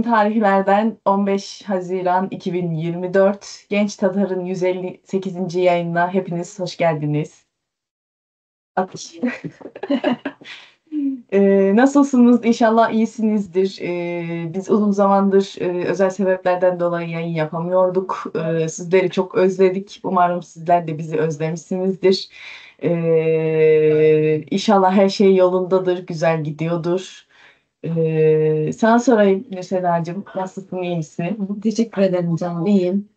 tarihlerden 15 Haziran 2024 Genç Tatar'ın 158. yayınına hepiniz hoş geldiniz. Atış. Nasılsınız? İnşallah iyisinizdir. Biz uzun zamandır özel sebeplerden dolayı yayın yapamıyorduk. Sizleri çok özledik. Umarım sizler de bizi özlemişsinizdir. İnşallah her şey yolundadır, güzel gidiyordur. Sana sorayım Nurseda'cığım, nasılsın, iyi misin? Teşekkür ederim canım, iyiyim.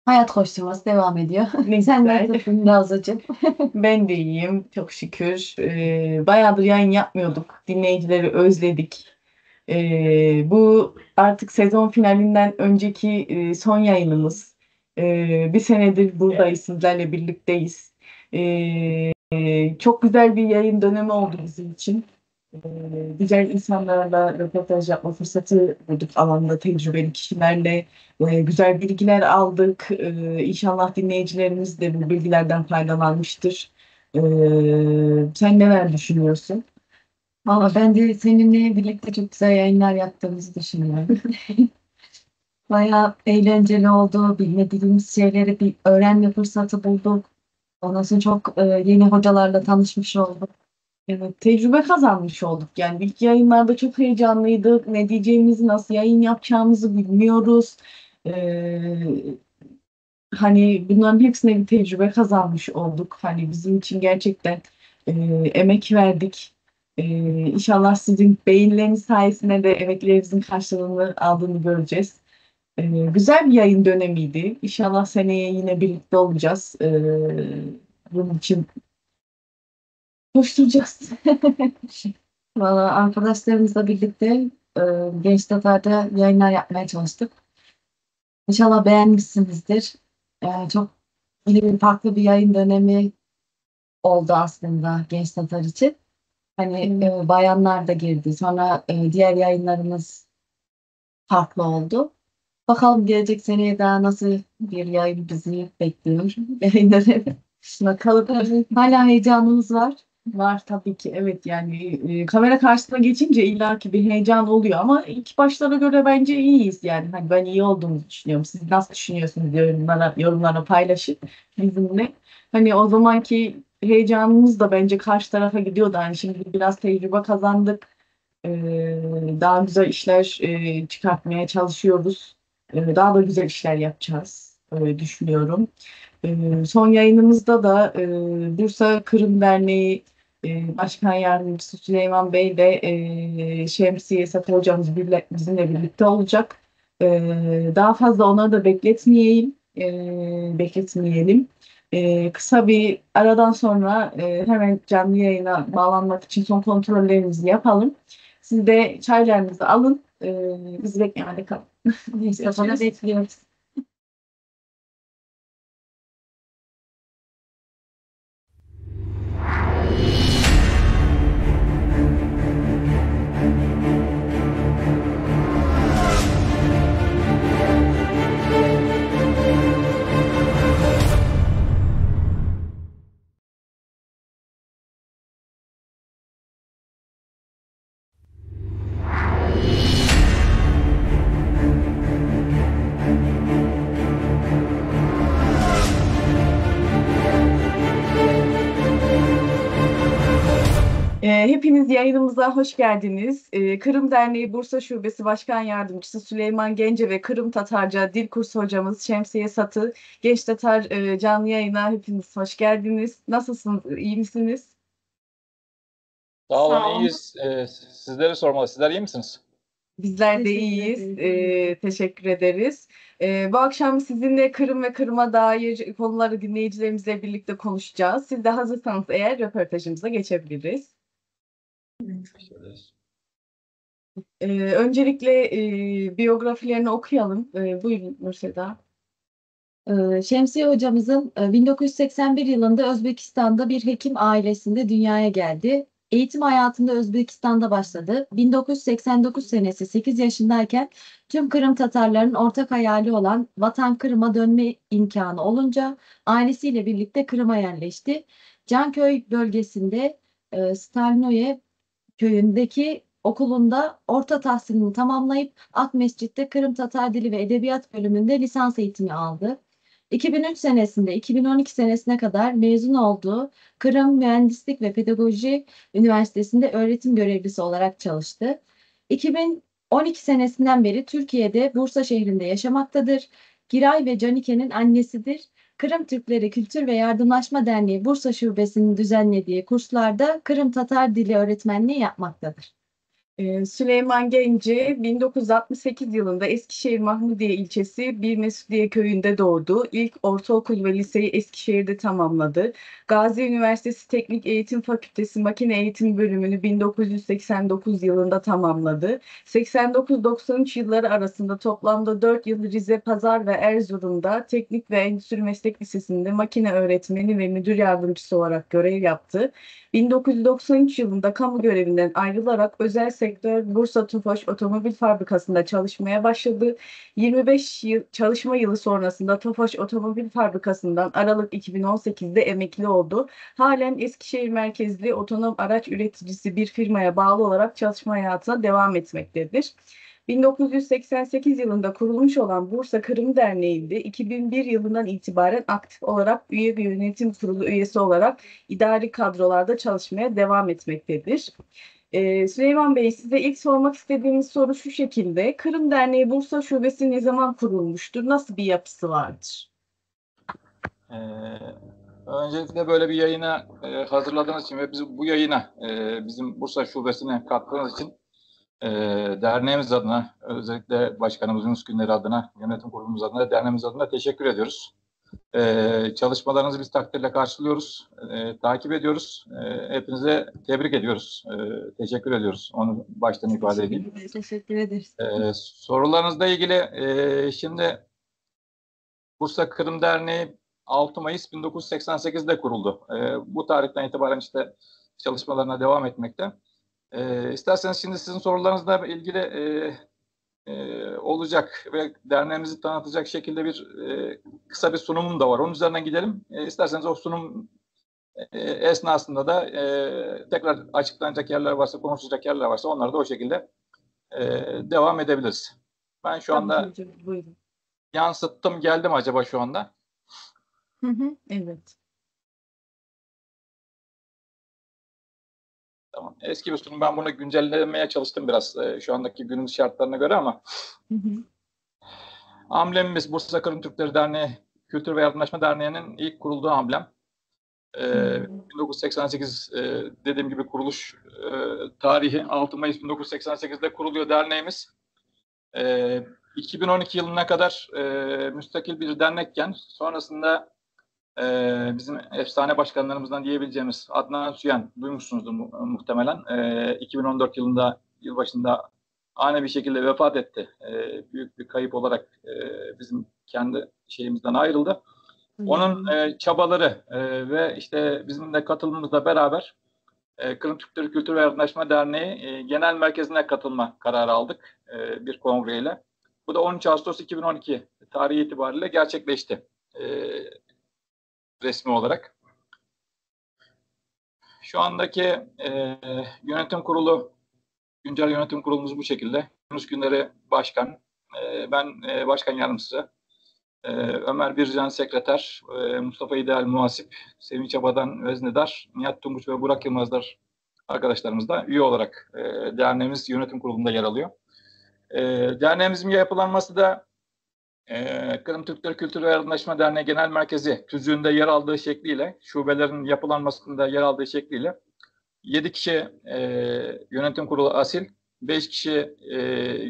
Hayat koşturması devam ediyor. Ne Sen güzel. nasılsın Nazlıcığım? Ben de iyiyim, çok şükür. Bayağıdır yayın yapmıyorduk. Dinleyicileri özledik. Bu artık sezon finalinden önceki son yayınımız. Bir senedir buradayız, sizlerle birlikteyiz. Çok güzel bir yayın dönemi oldu bizim için. Güzel insanlarla röportaj yapma fırsatı bulduk, alanda tecrübeli kişilerle. Güzel bilgiler aldık. İnşallah dinleyicilerimiz de bu bilgilerden faydalanmıştır. Sen neler düşünüyorsun? Valla ben de seninle birlikte çok güzel yayınlar yaptığımızı düşünüyorum. Bayağı eğlenceli oldu. Bilmediğimiz şeyleri bir öğrenme fırsatı bulduk. Ondan sonra çok yeni hocalarla tanışmış olduk. Evet, tecrübe kazanmış olduk. İlk yayınlarda çok heyecanlıydık. Ne diyeceğimizi, nasıl yayın yapacağımızı bilmiyoruz. Bunların hepsine bir tecrübe kazanmış olduk. Bizim için gerçekten emek verdik. İnşallah sizin beğenileriniz sayesinde de emeklerinizin karşılığını aldığını göreceğiz. Güzel bir yayın dönemiydi. İnşallah seneye yine birlikte olacağız. Bunun için koşturacağız. Valla arkadaşlarımızla birlikte Genç Tatar'da yayınlar yapmaya çalıştık. İnşallah beğenmişsinizdir. Çok yeni bir farklı bir yayın dönemi oldu aslında Genç Tatar için. Bayanlar da girdi. Sonra diğer yayınlarımız farklı oldu. Bakalım gelecek seneye daha nasıl bir yayın bizi bekliyor. Yayın dönemi. Bakalım. Evet, hala heyecanımız var. Var tabii ki, evet. Kamera karşısına geçince illaki bir heyecan oluyor ama ilk başlara göre bence iyiyiz. Ben iyi olduğumuzu düşünüyorum. Siz nasıl düşünüyorsunuz yorumlara paylaşın bizimle. O zamanki heyecanımız da bence karşı tarafa gidiyordu. Şimdi biraz tecrübe kazandık. Daha güzel işler çıkartmaya çalışıyoruz. Daha da güzel işler yapacağız. Öyle düşünüyorum. Son yayınımızda da Bursa Kırım Derneği Başkan Yardımcısı Süleyman Bey de Şemsiye Satı hocamız bizimle birlikte olacak. Daha fazla onları da bekletmeyelim. Kısa bir aradan sonra hemen canlı yayına bağlanmak için son kontrollerimizi yapalım. Siz de çaylarınızı alın. Bizi beklemede kalın. Neyse, sonra Görüşürüz. bekliyoruz. Hepiniz yayınımıza hoş geldiniz. Kırım Derneği Bursa Şubesi Başkan Yardımcısı Süleyman Gence ve Kırım Tatarca Dil Kursu Hocamız Şemsiye Satı Genç Tatar canlı yayına hepiniz hoş geldiniz. Nasılsınız? İyi misiniz? Sağ olun, Sağ olun. iyiyiz. Sizleri sormalı. Sizler iyi misiniz? Bizler de Teşekkür iyiyiz. ederiz. Teşekkür ederiz. Bu akşam sizinle Kırım ve Kırım'a dair konuları dinleyicilerimizle birlikte konuşacağız. Siz de hazırsanız eğer röportajımıza geçebiliriz. Geçebiliriz. Öncelikle biyografilerini okuyalım. Buyurun Nurseda. Şemsiye hocamızın 1981 yılında Özbekistan'da bir hekim ailesinde dünyaya geldi. Eğitim hayatında Özbekistan'da başladı. 1989 senesi 8 yaşındayken tüm Kırım Tatarlarının ortak hayali olan vatan Kırım'a dönme imkanı olunca ailesiyle birlikte Kırım'a yerleşti. Canköy bölgesinde Stalnoye köyündeki Okulu'nda orta tahsilini tamamlayıp Akmescit'te Kırım Tatar Dili ve Edebiyat bölümünde lisans eğitimi aldı. 2003 senesinde 2012 senesine kadar mezun olduğu Kırım Mühendislik ve Pedagoji Üniversitesi'nde öğretim görevlisi olarak çalıştı. 2012 senesinden beri Türkiye'de Bursa şehrinde yaşamaktadır. Giray ve Canike'nin annesidir. Kırım Türkleri Kültür ve Yardımlaşma Derneği Bursa Şubesi'nin düzenlediği kurslarda Kırım Tatar Dili öğretmenliği yapmaktadır. Süleyman Gence 1968 yılında Eskişehir Mahmudiye ilçesi Bir Mesudiye köyünde doğdu. İlk ortaokul ve liseyi Eskişehir'de tamamladı. Gazi Üniversitesi Teknik Eğitim Fakültesi Makine Eğitim Bölümünü 1989 yılında tamamladı. 89-93 yılları arasında toplamda 4 yıl Rize, Pazar ve Erzurum'da Teknik ve Endüstri Meslek Lisesi'nde makine öğretmeni ve müdür yardımcısı olarak görev yaptı. 1993 yılında kamu görevinden ayrılarak özel sektör Bursa Tofaş Otomobil Fabrikası'nda çalışmaya başladı. 25 yıl çalışma yılı sonrasında Tofaş Otomobil Fabrikası'ndan Aralık 2018'de emekli oldu. Halen Eskişehir merkezli otonom araç üreticisi bir firmaya bağlı olarak çalışma hayatına devam etmektedir. 1988 yılında kurulmuş olan Bursa Kırım Derneği'nde 2001 yılından itibaren aktif olarak üye ve yönetim kurulu üyesi olarak idari kadrolarda çalışmaya devam etmektedir. Süleyman Bey, size ilk sormak istediğimiz soru şu şekilde. Kırım Derneği Bursa Şubesi ne zaman kurulmuştur? Nasıl bir yapısı vardır? Öncelikle böyle bir yayına hazırladığınız için ve bizi bu yayına, bizim Bursa Şubesi'ne kattığınız için derneğimiz adına, özellikle Başkanımız Yunus Günleri adına, yönetim kurulumuz adına, derneğimiz adına teşekkür ediyoruz. Çalışmalarınızı biz takdirle karşılıyoruz, takip ediyoruz. Hepinize tebrik ediyoruz, teşekkür ediyoruz. Onu baştan ifade edeyim. Teşekkür ederiz. Sorularınızla ilgili şimdi Bursa Kırım Derneği 6 Mayıs 1988'de kuruldu. Bu tarihten itibaren çalışmalarına devam etmekte. İsterseniz şimdi sizin sorularınızla ilgili olacak ve derneğimizi tanıtacak şekilde bir kısa bir sunumum da var. Onun üzerinden gidelim. İsterseniz o sunum esnasında da tekrar açıklanacak yerler varsa, konuşacak yerler varsa onları da o şekilde devam edebiliriz. Ben şu Tabii anda ki hocam, buyurun. yansıttım, geldim acaba şu anda? Evet. Tamam. Eski bir sunum. Ben bunu güncellemeye çalıştım biraz şu andaki günümüz şartlarına göre ama amblemimiz Bursa Kırım Türkleri Derneği, Kültür ve Yardımlaşma Derneği'nin ilk kurulduğu amblem. 1988 dediğim gibi kuruluş tarihi 6 Mayıs 1988'de kuruluyor derneğimiz. 2012 yılına kadar müstakil bir dernekken sonrasında bizim efsane başkanlarımızdan diyebileceğimiz Adnan Süyen, duymuşsunuzdur muhtemelen. 2014 yılında yılbaşında ani bir şekilde vefat etti. Büyük bir kayıp olarak bizim kendi şeyimizden ayrıldı. Onun çabaları ve bizim de katılımımızla beraber Kırım Türkleri Kültür ve Yardımlaşma Derneği Genel Merkezi'ne katılma kararı aldık bir kongreyle. Bu da 13 Ağustos 2012 tarihi itibariyle gerçekleşti resmi olarak. Şu andaki yönetim kurulu, güncel yönetim kurulumuz bu şekilde. Yunus Günleri Başkan, ben Başkan Yardımcısı, Ömer Bircan Sekreter, Mustafa İdeal Muhasip, Sevinç Abadan Veznedar, Nihat Tunguç ve Burak Yılmazlar arkadaşlarımız da üye olarak derneğimiz yönetim kurulunda yer alıyor. Derneğimizin yapılanması da Kırım Türkleri Kültür ve Yardımlaşma Derneği Genel Merkezi tüzüğünde yer aldığı şekliyle, şubelerin yapılanmasında yer aldığı şekliyle 7 kişi yönetim kurulu asil, 5 kişi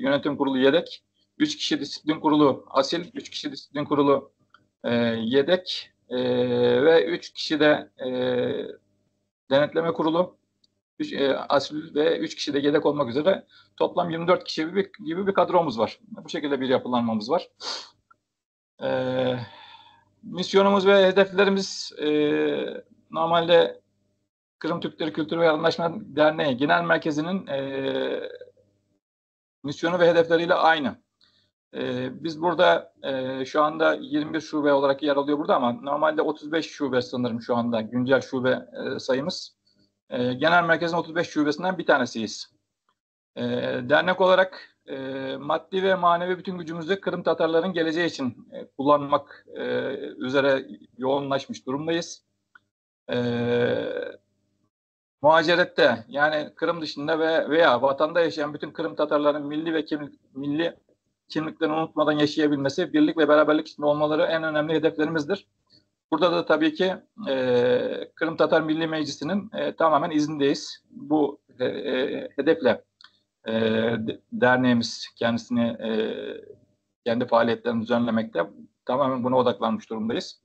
yönetim kurulu yedek, 3 kişi disiplin kurulu asil, 3 kişi disiplin kurulu yedek ve 3 kişi de denetleme kurulu, 3 asil ve 3 kişi de yedek olmak üzere toplam 24 kişi gibi bir kadromuz var. Bu şekilde bir yapılanmamız var. Misyonumuz ve hedeflerimiz normalde Kırım Türkleri Kültür ve Yardımlaşma Derneği Genel Merkezi'nin misyonu ve hedefleriyle aynı. Biz burada şu anda 21 şube olarak yer alıyor burada ama normalde 35 şube sanırım şu anda güncel şube sayımız. Genel Merkezin 35 şubesinden bir tanesiyiz. Dernek olarak maddi ve manevi bütün gücümüzü Kırım Tatarların geleceği için kullanmak üzere yoğunlaşmış durumdayız. Muhacerette yani Kırım dışında ve veya vatanda yaşayan bütün Kırım Tatarların milli ve kimlik, milli kimliklerini unutmadan yaşayabilmesi, birlik ve beraberlik içinde olmaları en önemli hedeflerimizdir. Burada da tabii ki Kırım Tatar Milli Meclisi'nin tamamen izindeyiz. Bu hedefle derneğimiz kendisini kendi faaliyetlerini düzenlemekte. Tamamen buna odaklanmış durumdayız.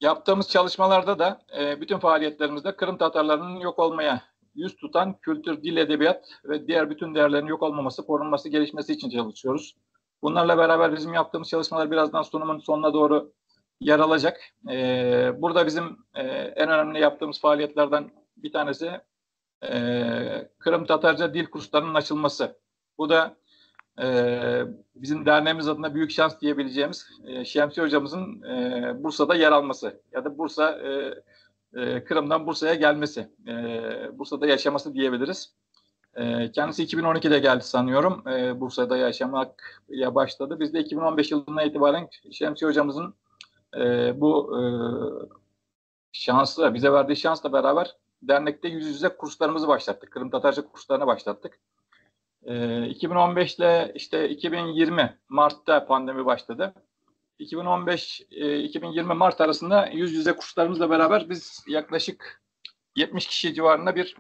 Yaptığımız çalışmalarda da bütün faaliyetlerimizde Kırım Tatarlarının yok olmaya yüz tutan kültür, dil, edebiyat ve diğer bütün değerlerin yok olmaması, korunması, gelişmesi için çalışıyoruz. Bunlarla beraber bizim yaptığımız çalışmalar birazdan sunumun sonuna doğru yer alacak. Burada bizim en önemli yaptığımız faaliyetlerden bir tanesi Kırım Tatarca dil kurslarının açılması. Bu da bizim derneğimiz adına büyük şans diyebileceğimiz Şemsi hocamızın Bursa'da yer alması ya da Bursa Kırım'dan Bursa'ya gelmesi, Bursa'da yaşaması diyebiliriz. Kendisi 2012'de geldi sanıyorum. Bursa'da yaşamaya başladı. Biz de 2015 yılından itibaren Şemsi hocamızın bu şansla, bize verdiği şansla beraber dernekte yüz yüze kurslarımızı başlattık. Kırım Tatarca kurslarını başlattık. 2015 ile işte 2020 Mart'ta pandemi başladı. 2015-2020 Mart arasında yüz yüze kurslarımızla beraber biz yaklaşık 70 kişi civarında bir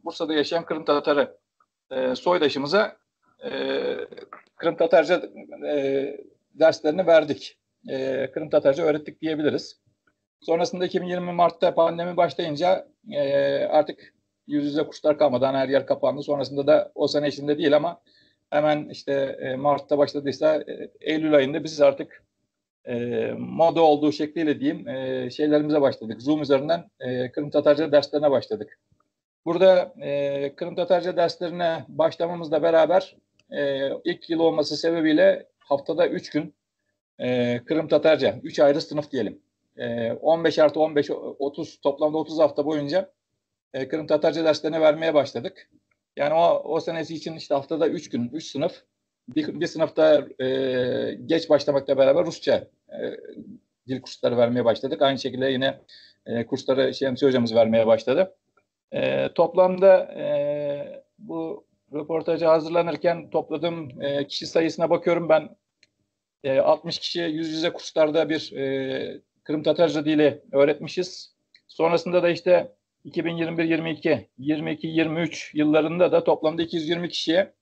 Bursa'da yaşayan Kırım Tatarı soydaşımıza Kırım Tatarca derslerini verdik. Kırım Tatarca öğrettik diyebiliriz. Sonrasında 2020 Mart'ta pandemi başlayınca artık yüz yüze kurslar kalmadan her yer kapandı. Sonrasında da o sene içinde değil ama hemen işte Mart'ta başladıysa Eylül ayında biz artık moda olduğu şekliyle diyeyim şeylerimize başladık. Zoom üzerinden Kırım Tatarca derslerine başladık. Burada Kırım Tatarca derslerine başlamamızla beraber ilk yıl olması sebebiyle haftada 3 gün Kırım Tatarca, 3 ayrı sınıf diyelim. 15 artı 15, 30, toplamda 30 hafta boyunca Kırım Tatarca derslerini vermeye başladık. Yani o senesi için işte haftada 3 gün, 3 sınıf. Bir sınıfta geç başlamakla beraber Rusça dil kursları vermeye başladık. Aynı şekilde yine kursları Şemsi hocamız vermeye başladı. Toplamda bu röportaja hazırlanırken topladığım kişi sayısına bakıyorum ben. 60 kişi yüz yüze kurslarda bir Kırım Tatarca dili öğretmişiz. Sonrasında da işte 2021-22, 22-23 yıllarında da toplamda 220 kişiye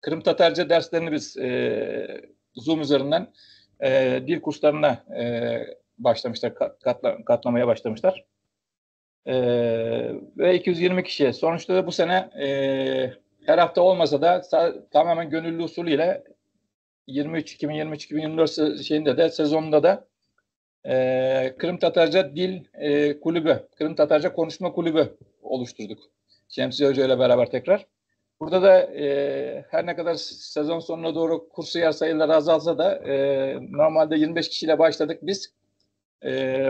Kırım Tatarca derslerini biz Zoom üzerinden dil kurslarına başlamışlar, katlamaya başlamışlar. Ve 220 kişiye. Sonuçta da bu sene her hafta olmasa da tamamen gönüllü usulüyle 2023-2024 şeyinde de sezonunda da Kırım Tatarca Dil Kulübü, Kırım Tatarca Konuşma Kulübü oluşturduk. Şemsi Hoca ile beraber tekrar. Burada da her ne kadar sezon sonuna doğru kursiyer sayıları azalsa da normalde 25 kişiyle başladık biz.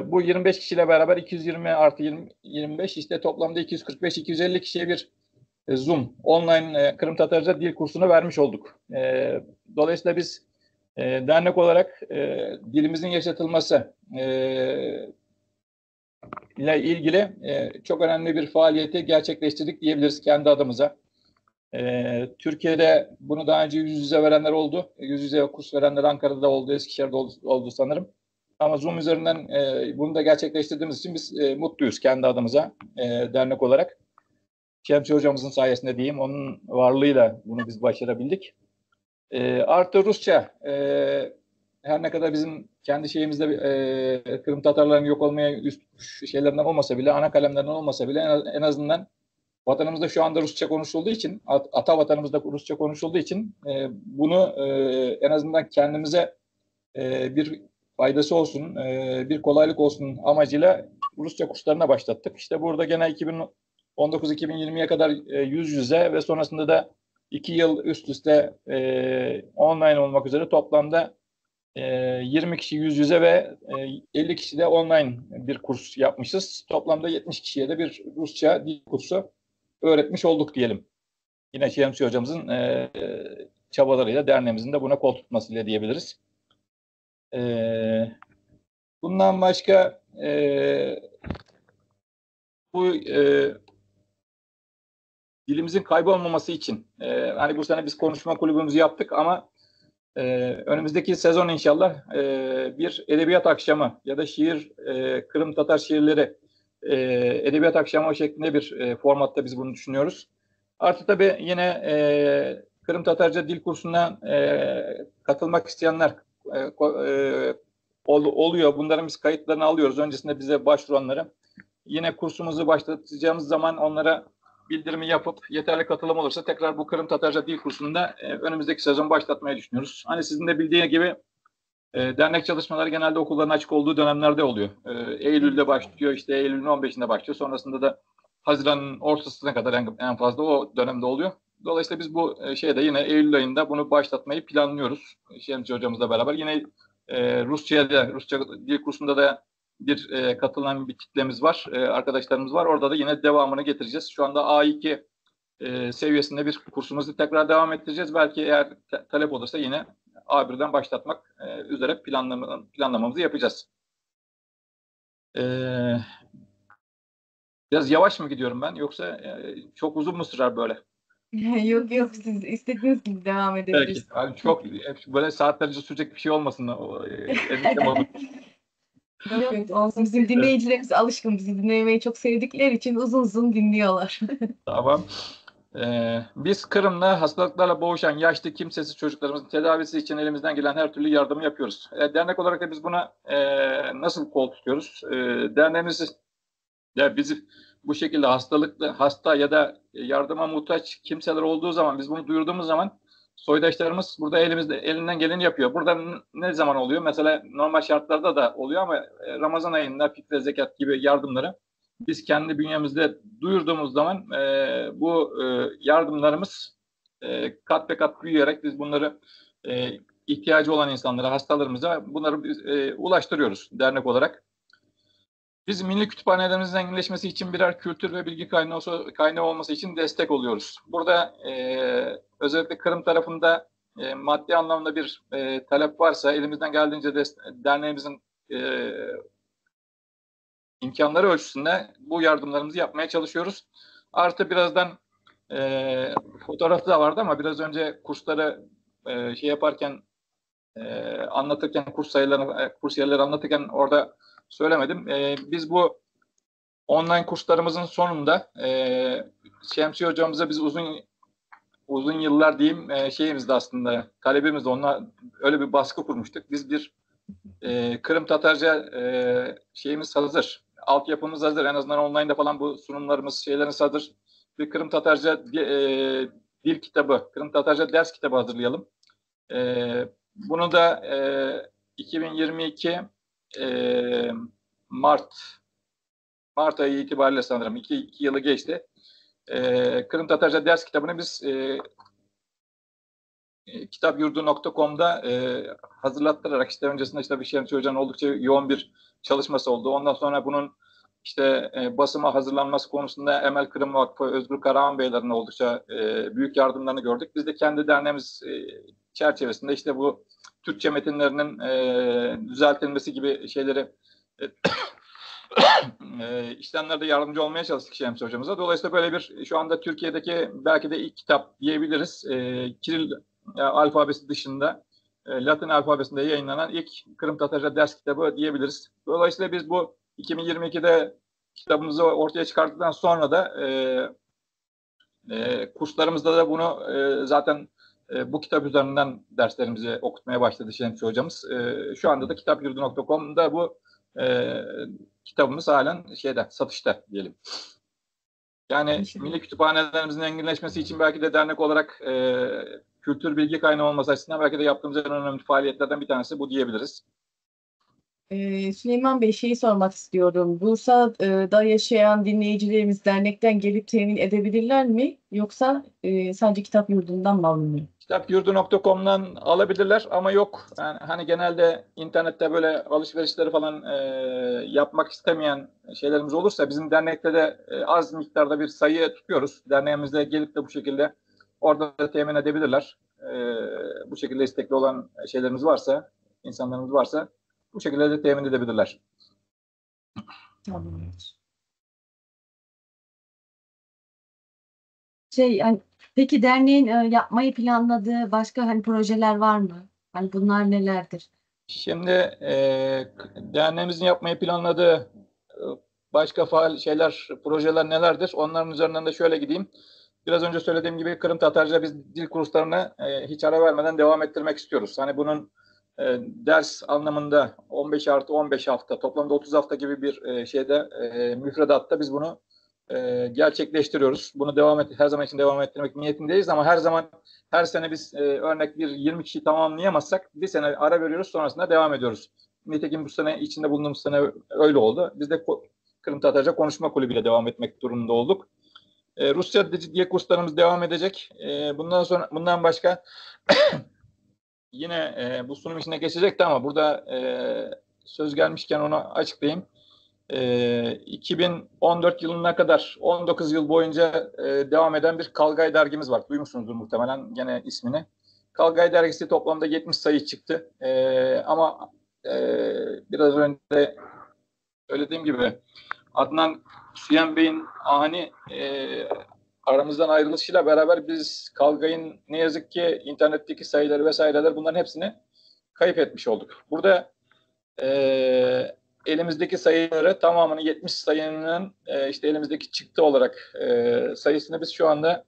Bu 25 kişiyle beraber 220 artı 20, 25 işte toplamda 245-250 kişiye bir Zoom online Kırım Tatarca dil kursunu vermiş olduk. Dolayısıyla biz dernek olarak dilimizin yaşatılması ile ilgili çok önemli bir faaliyeti gerçekleştirdik diyebiliriz kendi adımıza. Türkiye'de bunu daha önce yüz yüze verenler oldu. Yüz yüze kurs verenler Ankara'da oldu, Eskişehir'de oldu sanırım. Ama Zoom üzerinden bunu da gerçekleştirdiğimiz için biz mutluyuz kendi adımıza dernek olarak. Şemsi hocamızın sayesinde diyeyim, onun varlığıyla bunu biz başarabildik. Artı Rusça, her ne kadar bizim kendi şeyimizde Kırım Tatarların yok olmaya üst şeylerinden olmasa bile, ana kalemlerinden olmasa bile en azından vatanımızda şu anda Rusça konuşulduğu için, ata vatanımızda Rusça konuşulduğu için bunu en azından kendimize bir faydası olsun, bir kolaylık olsun amacıyla Rusça kurslarına başlattık. İşte burada gene 2019-2020'ye kadar yüz yüze ve sonrasında da 2 yıl üst üste online olmak üzere toplamda 20 kişi yüz yüze ve 50 kişi de online bir kurs yapmışız. Toplamda 70 kişiye de bir Rusça dil kursu öğretmiş olduk diyelim. Yine Şemsi hocamızın çabalarıyla derneğimizin de buna kol tutmasıyla diyebiliriz. Bundan başka bu dilimizin kaybolmaması için hani bu sene biz konuşma kulübümüzü yaptık ama önümüzdeki sezon inşallah bir edebiyat akşamı ya da şiir, Kırım Tatar şiirleri edebiyat akşamı şeklinde bir formatta biz bunu düşünüyoruz. Artı tabii yine Kırım Tatarca dil kursuna katılmak isteyenler oluyor. Bunların biz kayıtlarını alıyoruz. Öncesinde bize başvuranları. Yine kursumuzu başlatacağımız zaman onlara bildirimi yapıp yeterli katılım olursa tekrar bu Kırım Tatarca dil kursunda önümüzdeki sezon başlatmayı düşünüyoruz. Hani sizin de bildiğiniz gibi dernek çalışmaları genelde okulların açık olduğu dönemlerde oluyor. Eylül'de başlıyor, işte Eylül'ün 15'inde başlıyor. Sonrasında da Haziran'ın ortasına kadar en fazla o dönemde oluyor. Dolayısıyla biz bu şeyde yine Eylül ayında bunu başlatmayı planlıyoruz. Şemsi hocamızla beraber. Yine Rusça'ya da, Rusça dil kursunda da bir katılan bir kitlemiz var, arkadaşlarımız var. Orada da yine devamını getireceğiz. Şu anda A2 seviyesinde bir kursumuzu tekrar devam ettireceğiz. Belki eğer talep olursa yine A1'den başlatmak üzere planlamamızı yapacağız. Biraz yavaş mı gidiyorum ben yoksa çok uzun mu sürer böyle? Yok yok, siz istediğiniz gibi devam edebilirsiniz. Peki. Yani çok böyle saatlerce sürecek bir şey olmasın. Yok, yok, olsun. Bizim dinleyicilerimiz alışkın. Bizi dinlemeyi çok sevdikleri için uzun uzun dinliyorlar. Tamam. Biz Kırım'da hastalıklarla boğuşan yaşlı kimsesiz çocuklarımızın tedavisi için elimizden gelen her türlü yardımı yapıyoruz. Dernek olarak da biz buna nasıl kol tutuyoruz? Derneğimiz ya bizi bu şekilde hastalıklı, hasta ya da yardıma muhtaç kimseler olduğu zaman biz bunu duyurduğumuz zaman soydaşlarımız burada elinden geleni yapıyor. Burada ne zaman oluyor? Mesela normal şartlarda da oluyor ama Ramazan ayında fitre, zekat gibi yardımları biz kendi bünyemizde duyurduğumuz zaman bu yardımlarımız kat be kat büyüyerek biz bunları ihtiyacı olan insanlara, hastalarımıza bunları biz, ulaştırıyoruz dernek olarak. Biz milli kütüphanelerimizin zenginleşmesi için birer kültür ve bilgi kaynağı olması için destek oluyoruz. Burada özellikle Kırım tarafında maddi anlamda bir talep varsa elimizden geldiğince derneğimizin imkanları ölçüsünde bu yardımlarımızı yapmaya çalışıyoruz. Artı birazdan fotoğrafı da vardı ama biraz önce kursları şey yaparken anlatırken kurs sayılarını, kurs yerleri anlatırken orada söylemedim. Biz bu online kurslarımızın sonunda Şemsi hocamıza biz uzun yıllar diyeyim şeyimizde aslında talebimizde onunla öyle bir baskı kurmuştuk. Biz bir Kırım Tatarca şeyimiz hazır. Altyapımız hazır. En azından online'da falan bu sunumlarımız, şeylerimiz hazır. Bir Kırım Tatarca dil kitabı, Kırım Tatarca ders kitabı hazırlayalım. Bunu da 2022 Mart ayı itibariyle sanırım 2 yılı geçti. Kırım Tatarca ders kitabını biz kitapyurdu.com'da hazırlattırarak işte öncesinde işte bir Şemsi Hoca'nın oldukça yoğun bir çalışması oldu. Ondan sonra bunun işte basıma hazırlanması konusunda Emel Kırım Vakfı, Özgür Karahan Beylerin oldukça büyük yardımlarını gördük. Biz de kendi derneğimiz çerçevesinde işte bu Türkçe metinlerinin düzeltilmesi gibi şeyleri işlemlerde yardımcı olmaya çalıştık Şemsi Hocamıza. Dolayısıyla böyle bir şu anda Türkiye'deki belki de ilk kitap diyebiliriz. Kiril alfabesi dışında Latin alfabesinde yayınlanan ilk Kırım Tatarca ders kitabı diyebiliriz. Dolayısıyla biz bu 2022'de kitabımızı ortaya çıkarttıktan sonra da kurslarımızda da bunu zaten bu kitap üzerinden derslerimizi okutmaya başladı Şemsi hocamız. Şu anda da kitapyurdu.com'da bu kitabımız halen şeyde, satışta diyelim. Yani milli kütüphanelerimizin zenginleşmesi için belki de dernek olarak kültür bilgi kaynağı olması açısından belki de yaptığımız en önemli faaliyetlerden bir tanesi bu diyebiliriz. Süleyman Bey, şeyi sormak istiyorum. Bursa'da yaşayan dinleyicilerimiz dernekten gelip temin edebilirler mi? Yoksa sadece kitap yurdundan mı alınıyor? Kitapyurdu.com'dan alabilirler ama yok. Yani hani genelde internette böyle alışverişleri falan e, yapmak istemeyen şeylerimiz olursa bizim dernekte de e, az miktarda bir sayı tutuyoruz. Derneğimizde gelip de bu şekilde orada da temin edebilirler. E, bu şekilde istekli olan şeylerimiz varsa, insanlarımız varsa bu şekilde de temin edebilirler. Tamamdır. Şey yani peki derneğin e, yapmayı planladığı başka hani projeler var mı? Hani bunlar nelerdir? Şimdi e, derneğimizin yapmayı planladığı e, başka faal şeyler, projeler nelerdir? Onların üzerinden de şöyle gideyim. Biraz önce söylediğim gibi Kırım Tatarca biz dil kurslarını e, hiç ara vermeden devam ettirmek istiyoruz. Hani bunun e, ders anlamında 15 artı 15 hafta, toplamda 30 hafta gibi bir e, şeyde e, müfredatta biz bunu e, gerçekleştiriyoruz. Bunu devam et, her zaman için devam ettirmek niyetindeyiz ama her zaman her sene biz e, örnek bir 20 kişi tamamlayamazsak bir sene ara veriyoruz sonrasında devam ediyoruz. Nitekim bu sene içinde bulunduğumuz sene öyle oldu. Biz de Kırım Tatarca Konuşma Kulübü ile devam etmek durumunda olduk. E, Rusça dil kurslarımız devam edecek. E, bundan sonra bundan başka yine e, bu sunum içine geçecekti ama burada e, söz gelmişken onu açıklayayım. E, 2014 yılına kadar 19 yıl boyunca e, devam eden bir Kalgay dergimiz var. Duymuşsunuzdur muhtemelen gene ismini. Kalgay dergisi toplamda 70 sayı çıktı. E, ama e, biraz önce söylediğim gibi Adnan Süyen Bey'in ani e, aramızdan ayrılışıyla beraber biz Kalgay'ın ne yazık ki internetteki sayıları vesaireler bunların hepsini kayıp etmiş olduk. Burada e, elimizdeki sayıları tamamını 70 sayının e, işte elimizdeki çıktı olarak e, sayısını biz şu anda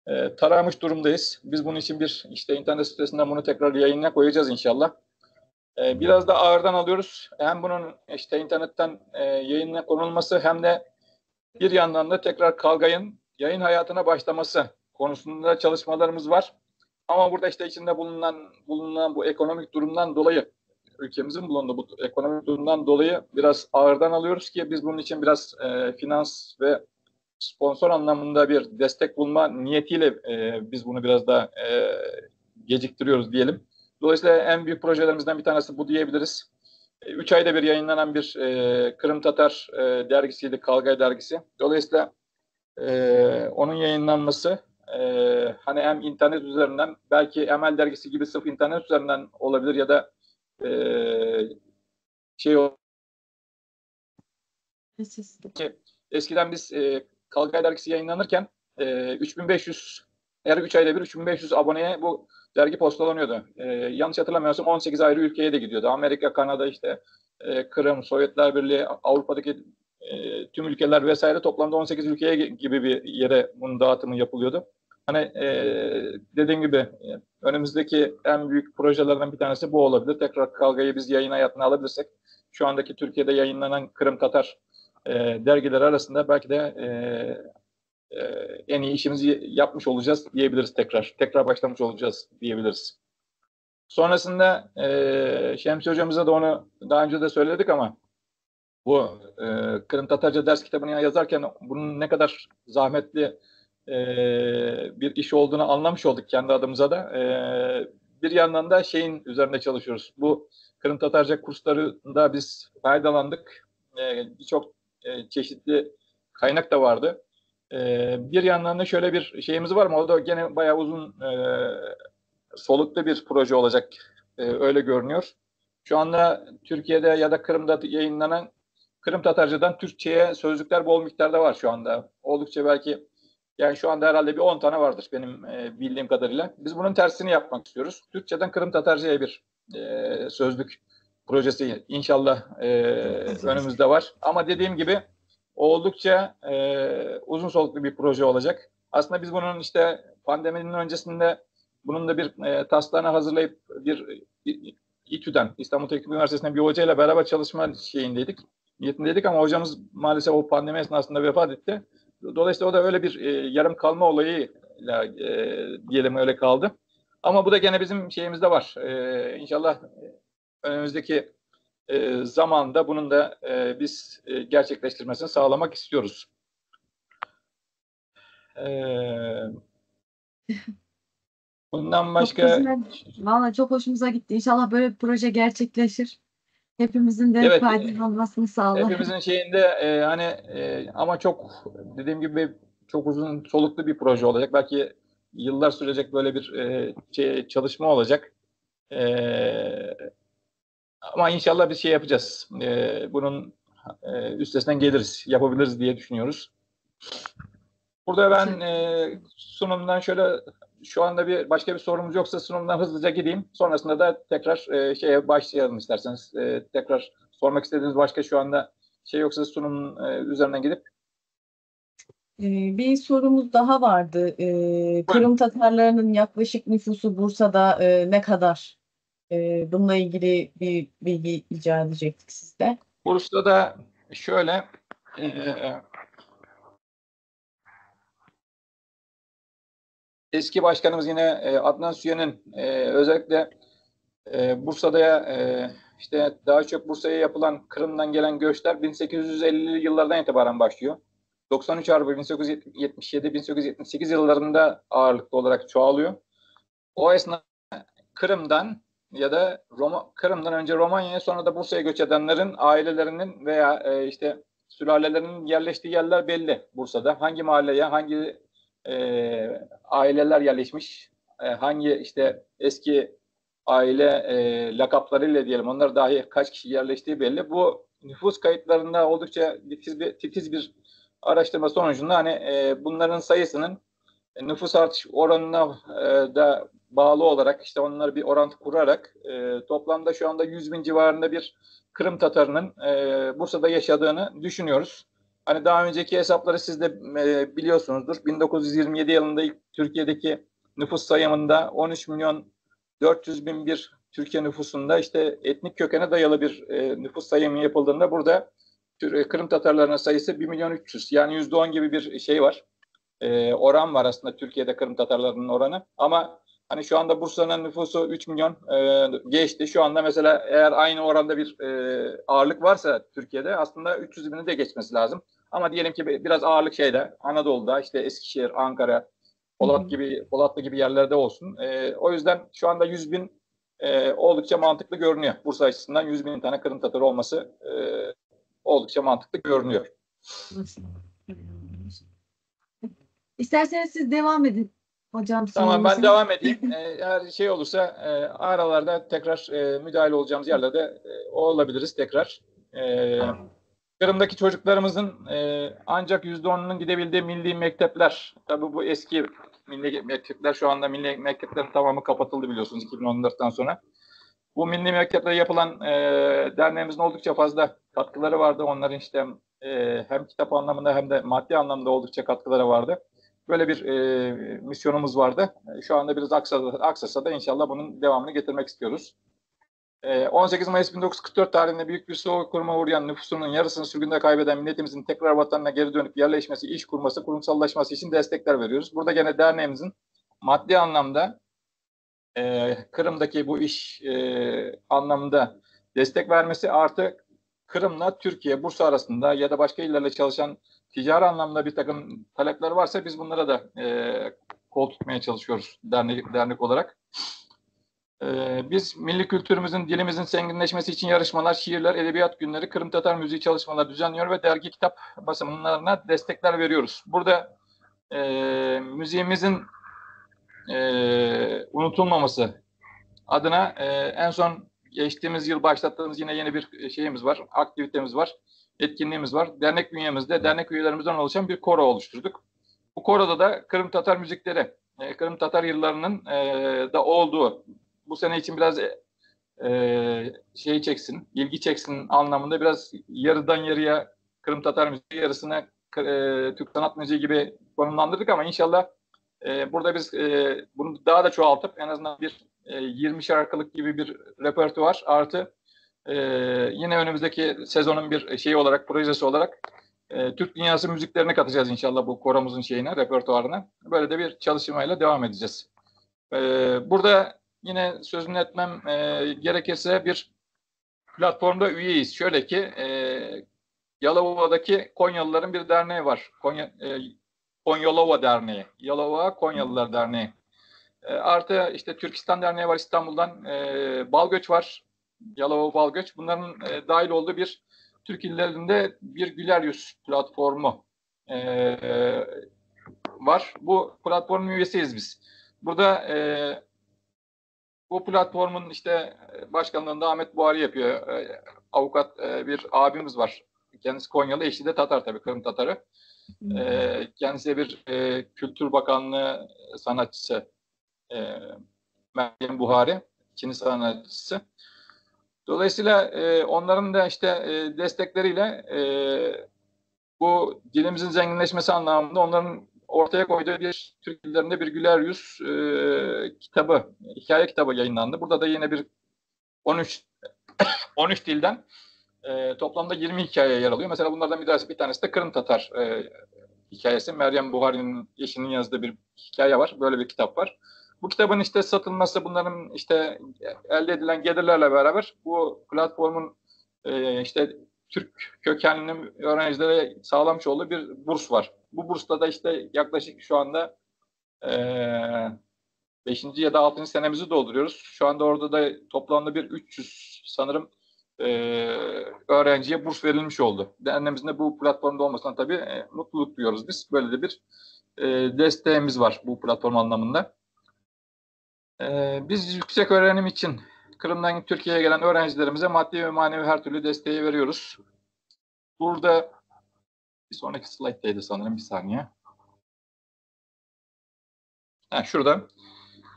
e, taramış durumdayız. Biz bunun için bir işte internet sitesinden bunu tekrar yayına koyacağız inşallah. E, biraz da ağırdan alıyoruz. Hem bunun işte internetten e, yayına konulması hem de bir yandan da tekrar Kalgay'ın yayın hayatına başlaması konusunda çalışmalarımız var. Ama burada işte içinde bulunan bulunan bu ekonomik durumdan dolayı ülkemizin bulunduğu bu ekonomik durumdan dolayı biraz ağırdan alıyoruz ki biz bunun için biraz e, finans ve sponsor anlamında bir destek bulma niyetiyle e, biz bunu biraz da e, geciktiriyoruz diyelim. Dolayısıyla en büyük projelerimizden bir tanesi bu diyebiliriz. 3 ayda bir yayınlanan bir e, Kırım Tatar e, dergisiydi, Kalgay dergisi. Dolayısıyla e, onun yayınlanması e, hani hem internet üzerinden belki Emel dergisi gibi sırf internet üzerinden olabilir ya da e, şey ki eskiden biz e, Kalgay dergisi yayınlanırken e, 3500 her 3 ayda bir 3500 aboneye bu dergi postalanıyordu. E, yanlış hatırlamıyorsam 18 ayrı ülkeye de gidiyordu. Amerika, Kanada işte e, Kırım, Sovyetler Birliği, Avrupa'daki e, tüm ülkeler vesaire toplamda 18 ülkeye gibi bir yere bunun dağıtımı yapılıyordu. Hani e, dediğim gibi e, önümüzdeki en büyük projelerden bir tanesi bu olabilir. Tekrar Kalgay'ı biz yayın hayatına alabilirsek şu andaki Türkiye'de yayınlanan Kırım Tatar e, dergiler arasında belki de e, e, en iyi işimizi yapmış olacağız diyebiliriz tekrar. Tekrar başlamış olacağız diyebiliriz. Sonrasında e, Şemsi hocamıza da onu daha önce de söyledik ama bu e, Kırım Tatarca ders kitabını yazarken bunun ne kadar zahmetli e, bir iş olduğunu anlamış olduk kendi adımıza da. E, bir yandan da şeyin üzerinde çalışıyoruz. Bu Kırım Tatarca kurslarında biz faydalandık. E, Birçok e, çeşitli kaynak da vardı. E, bir yandan da şöyle bir şeyimiz var ama o da gene bayağı uzun e, soluklu bir proje olacak. E, öyle görünüyor. Şu anda Türkiye'de ya da Kırım'da yayınlanan Kırım Tatarca'dan Türkçe'ye sözlükler bol miktarda var şu anda. Oldukça belki yani şu anda herhalde bir 10 tane vardır benim e, bildiğim kadarıyla. Biz bunun tersini yapmak istiyoruz. Türkçeden Kırım Tatarca'ya bir e, sözlük projesi inşallah e, önümüzde var. Ama dediğim gibi oldukça e, uzun soluklu bir proje olacak. Aslında biz bunun işte pandeminin öncesinde bunun da bir e, taslağını hazırlayıp bir, bir İTÜ'den, İstanbul Teknik Üniversitesi'nden bir hocayla beraber çalışma şeyindeydik, niyetindeydik ama hocamız maalesef o pandemi esnasında vefat etti. Dolayısıyla o da öyle bir e, yarım kalma olayıyla e, diyelim öyle kaldı. Ama bu da gene bizim şeyimizde var. E, inşallah önümüzdeki e, zamanda bunun da e, biz e, gerçekleştirmesini sağlamak istiyoruz. E, Bundan Çok başqa güzel. Valla çok hoşumuza gitti. İnşallah böyle bir proje gerçekleşir. Hepimizin de Evet, faydalanmasını sağlar. hepimizin şeyinde e, hani e, ama çok dediğim gibi çok uzun soluklu bir proje olacak. Belki yıllar sürecek böyle bir e, şey, çalışma olacak. E, ama inşallah bir şey yapacağız. E, bunun e, üstesinden geliriz, yapabiliriz diye düşünüyoruz. Burada ben e, sunumdan şöyle şu anda bir başka bir sorumuz yoksa sunumdan hızlıca gideyim. Sonrasında da tekrar e, şeye başlayalım isterseniz. E, tekrar sormak istediğiniz başka şu anda şey yoksa sunumun e, üzerinden gidip Bir sorumuz daha vardı. Kırım Tatarlarının yaklaşık nüfusu Bursa'da e, ne kadar? Ee, bununla ilgili bir bilgi rica edecektik sizden. Bursa'da şöyle e, eski başkanımız yine e, Adnan Süyen'in e, özellikle e, Bursa'da e, işte daha çok Bursa'ya yapılan Kırım'dan gelen göçler 1850'li yıllardan itibaren başlıyor. 93 Harbi 1877-1878 yıllarında ağırlıklı olarak çoğalıyor. O esnada Kırım'dan ya da Roma, Kırım'dan önce Romanya'ya sonra da Bursa'ya göç edenlerin ailelerinin veya e, işte sülalelerinin yerleştiği yerler belli Bursa'da. Hangi mahalleye, hangi e, aileler yerleşmiş, e, hangi işte eski aile e, lakaplarıyla diyelim onlar dahi kaç kişi yerleştiği belli. Bu nüfus kayıtlarında oldukça titiz bir, titiz bir araştırma sonucunda hani e, bunların sayısının nüfus artış oranına e, da bağlı olarak işte onları bir orantı kurarak e, toplamda şu anda 100 bin civarında bir Kırım Tatarının e, Bursa'da yaşadığını düşünüyoruz. Hani daha önceki hesapları siz de e, biliyorsunuzdur. 1927 yılında ilk Türkiye'deki nüfus sayımında 13 milyon 400 bin bir Türkiye nüfusunda işte etnik kökene dayalı bir e, nüfus sayımı yapıldığında burada Kırım Tatarlarının sayısı 1 milyon 300 yani %10 gibi bir şey var. E, oran var aslında Türkiye'de Kırım Tatarlarının oranı. Ama hani şu anda Bursa'nın nüfusu 3 milyon e, geçti. Şu anda mesela eğer aynı oranda bir e, ağırlık varsa Türkiye'de aslında 300 bini de geçmesi lazım. Ama diyelim ki biraz ağırlık şeyde Anadolu'da işte Eskişehir, Ankara, Polat gibi Polatlı gibi yerlerde olsun. E, o yüzden şu anda 100 bin e, oldukça mantıklı görünüyor. Bursa açısından 100 bin tane Kırım Tatarı olması e, oldukça mantıklı görünüyor. İsterseniz siz devam edin hocam. Tamam ben devam edeyim. Eğer şey olursa e, aralarda tekrar e, müdahale olacağımız yerlerde e, olabiliriz tekrar. E, Kırım'daki çocuklarımızın e, ancak %10'unun gidebildiği milli mektepler. Tabii bu eski milli mektepler şu anda milli mekteplerin tamamı kapatıldı biliyorsunuz 2014'ten sonra. Bu milli mekteplere yapılan e, derneğimizin oldukça fazla katkıları vardı. Onların işte e, hem kitap anlamında hem de maddi anlamda oldukça katkıları vardı. Böyle bir e, misyonumuz vardı. Şu anda biraz aksasa, aksasa da inşallah bunun devamını getirmek istiyoruz. 18 Mayıs 1944 tarihinde büyük bir soykırıma uğrayan nüfusunun yarısını sürgünde kaybeden milletimizin tekrar vatanına geri dönüp yerleşmesi, iş kurması, kurumsallaşması için destekler veriyoruz. Burada gene derneğimizin maddi anlamda e, Kırım'daki bu iş e, anlamında destek vermesi artı Kırım'la Türkiye, Bursa arasında ya da başka illerle çalışan ticari anlamda bir takım talepler varsa biz bunlara da e, kol tutmaya çalışıyoruz dernek, dernek olarak. Ee, biz milli kültürümüzün, dilimizin zenginleşmesi için yarışmalar, şiirler, edebiyat günleri, Kırım Tatar müziği çalışmaları düzenliyor ve dergi kitap basımlarına destekler veriyoruz. Burada e, müziğimizin e, unutulmaması adına e, en son geçtiğimiz yıl başlattığımız yine yeni bir şeyimiz var, aktivitemiz var, etkinliğimiz var. Dernek bünyemizde dernek üyelerimizden oluşan bir koro oluşturduk. Bu koroda da Kırım Tatar müzikleri, e, Kırım Tatar yıllarının e, da olduğu bu sene için biraz e, şey çeksin, ilgi çeksin anlamında biraz yarıdan yarıya Kırım Tatar müziği yarısına e, Türk sanat müziği gibi konumlandırdık ama inşallah e, burada biz e, bunu daha da çoğaltıp en azından bir e, 20 şarkılık gibi bir repertuar artı e, yine önümüzdeki sezonun bir şeyi olarak, projesi olarak e, Türk dünyası müziklerini katacağız inşallah bu koromuzun şeyine, repertuarına. Böyle de bir çalışmayla devam edeceğiz. E, burada yine sözünü etmem e, gerekirse bir platformda üyeyiz. Şöyle ki e, Yalova'daki Konyalıların bir derneği var. Konya, e, Konyalova Derneği. Yalova Konyalılar Derneği. Artı işte Türkistan Derneği var İstanbul'dan, Balgöç var, Yalova Balgöç. Bunların dahil olduğu bir Türk illerinde bir Güler Yüz platformu var. Bu platformun üyesiyiz biz. Burada bu platformun işte başkanlığında Ahmet Buhari yapıyor. Avukat bir abimiz var. Kendisi Konyalı, eşi de Tatar tabii, Kırım Tatarı. Kendisi bir Kültür Bakanlığı sanatçısı Meryem Buhari, Çin'i sanatçısı. Dolayısıyla onların da işte destekleriyle bu dilimizin zenginleşmesi anlamında onların ortaya koyduğu bir Türk dillerinde bir güler yüz kitabı, hikaye kitabı yayınlandı. Burada da yine bir 13 dilden toplamda 20 hikaye yer alıyor. Mesela bunlardan bir tanesi, bir tanesi de Kırım Tatar hikayesi. Meryem Buhari'nin eşinin yazdığı bir hikaye var. Böyle bir kitap var. Bu kitabın işte satılması, bunların işte elde edilen gelirlerle beraber bu platformun işte Türk kökenli öğrencilere sağlamış olduğu bir burs var. Bu bursta da işte yaklaşık şu anda 5. ya da 6. senemizi dolduruyoruz. Şu anda orada da toplamda bir 300 sanırım öğrenciye burs verilmiş oldu. Derneğimizin de bu platformda olmasından tabii mutluluk duyuyoruz biz. Böyle de bir desteğimiz var bu platform anlamında. Biz yüksek öğrenim için Kırım'dan Türkiye'ye gelen öğrencilerimize maddi ve manevi her türlü desteği veriyoruz. Burada bir sonraki slayttaydı sanırım, bir saniye. Ha, şurada.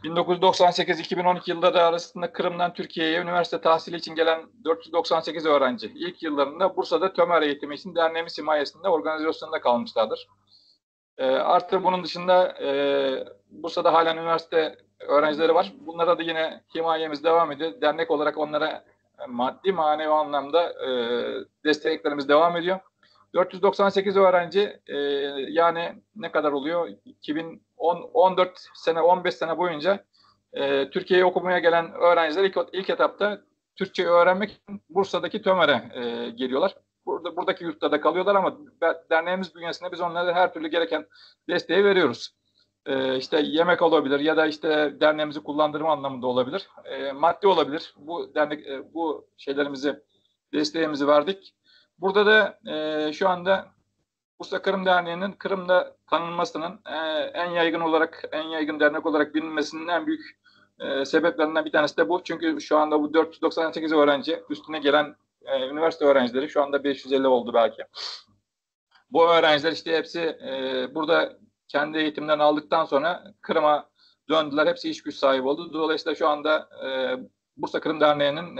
1998-2012 yılları arasında Kırım'dan Türkiye'ye üniversite tahsili için gelen 498 öğrenci ilk yıllarında Bursa'da TÖMER eğitimi için derneğimiz himayesinde organizasyonda kalmışlardır. Artı bunun dışında Bursa'da halen üniversite öğrencileri var. Bunlara da yine himayemiz devam ediyor. Dernek olarak onlara maddi manevi anlamda desteklerimiz devam ediyor. 498 öğrenci yani ne kadar oluyor? 2010, 14 sene, 15 sene boyunca Türkiye'ye okumaya gelen öğrenciler ilk etapta Türkçe öğrenmek için Bursa'daki TÖMER'e geliyorlar. Buradaki yurtta da kalıyorlar ama derneğimiz bünyesinde biz onlara her türlü gereken desteği veriyoruz. İşte yemek olabilir ya da işte derneğimizi kullandırma anlamında olabilir. Maddi olabilir. Bu dernek, bu şeylerimizi, desteğimizi verdik. Burada da şu anda Bursa Kırım Derneği'nin Kırım'da tanınmasının en yaygın olarak, en yaygın dernek olarak bilinmesinin en büyük sebeplerinden bir tanesi de bu. Çünkü şu anda bu 498 öğrenci üstüne gelen üniversite öğrencileri şu anda 550 oldu belki. Bu öğrenciler işte hepsi burada kendi eğitimlerini aldıktan sonra Kırım'a döndüler. Hepsi iş güç sahibi oldu. Dolayısıyla şu anda Bursa Kırım Derneği'nin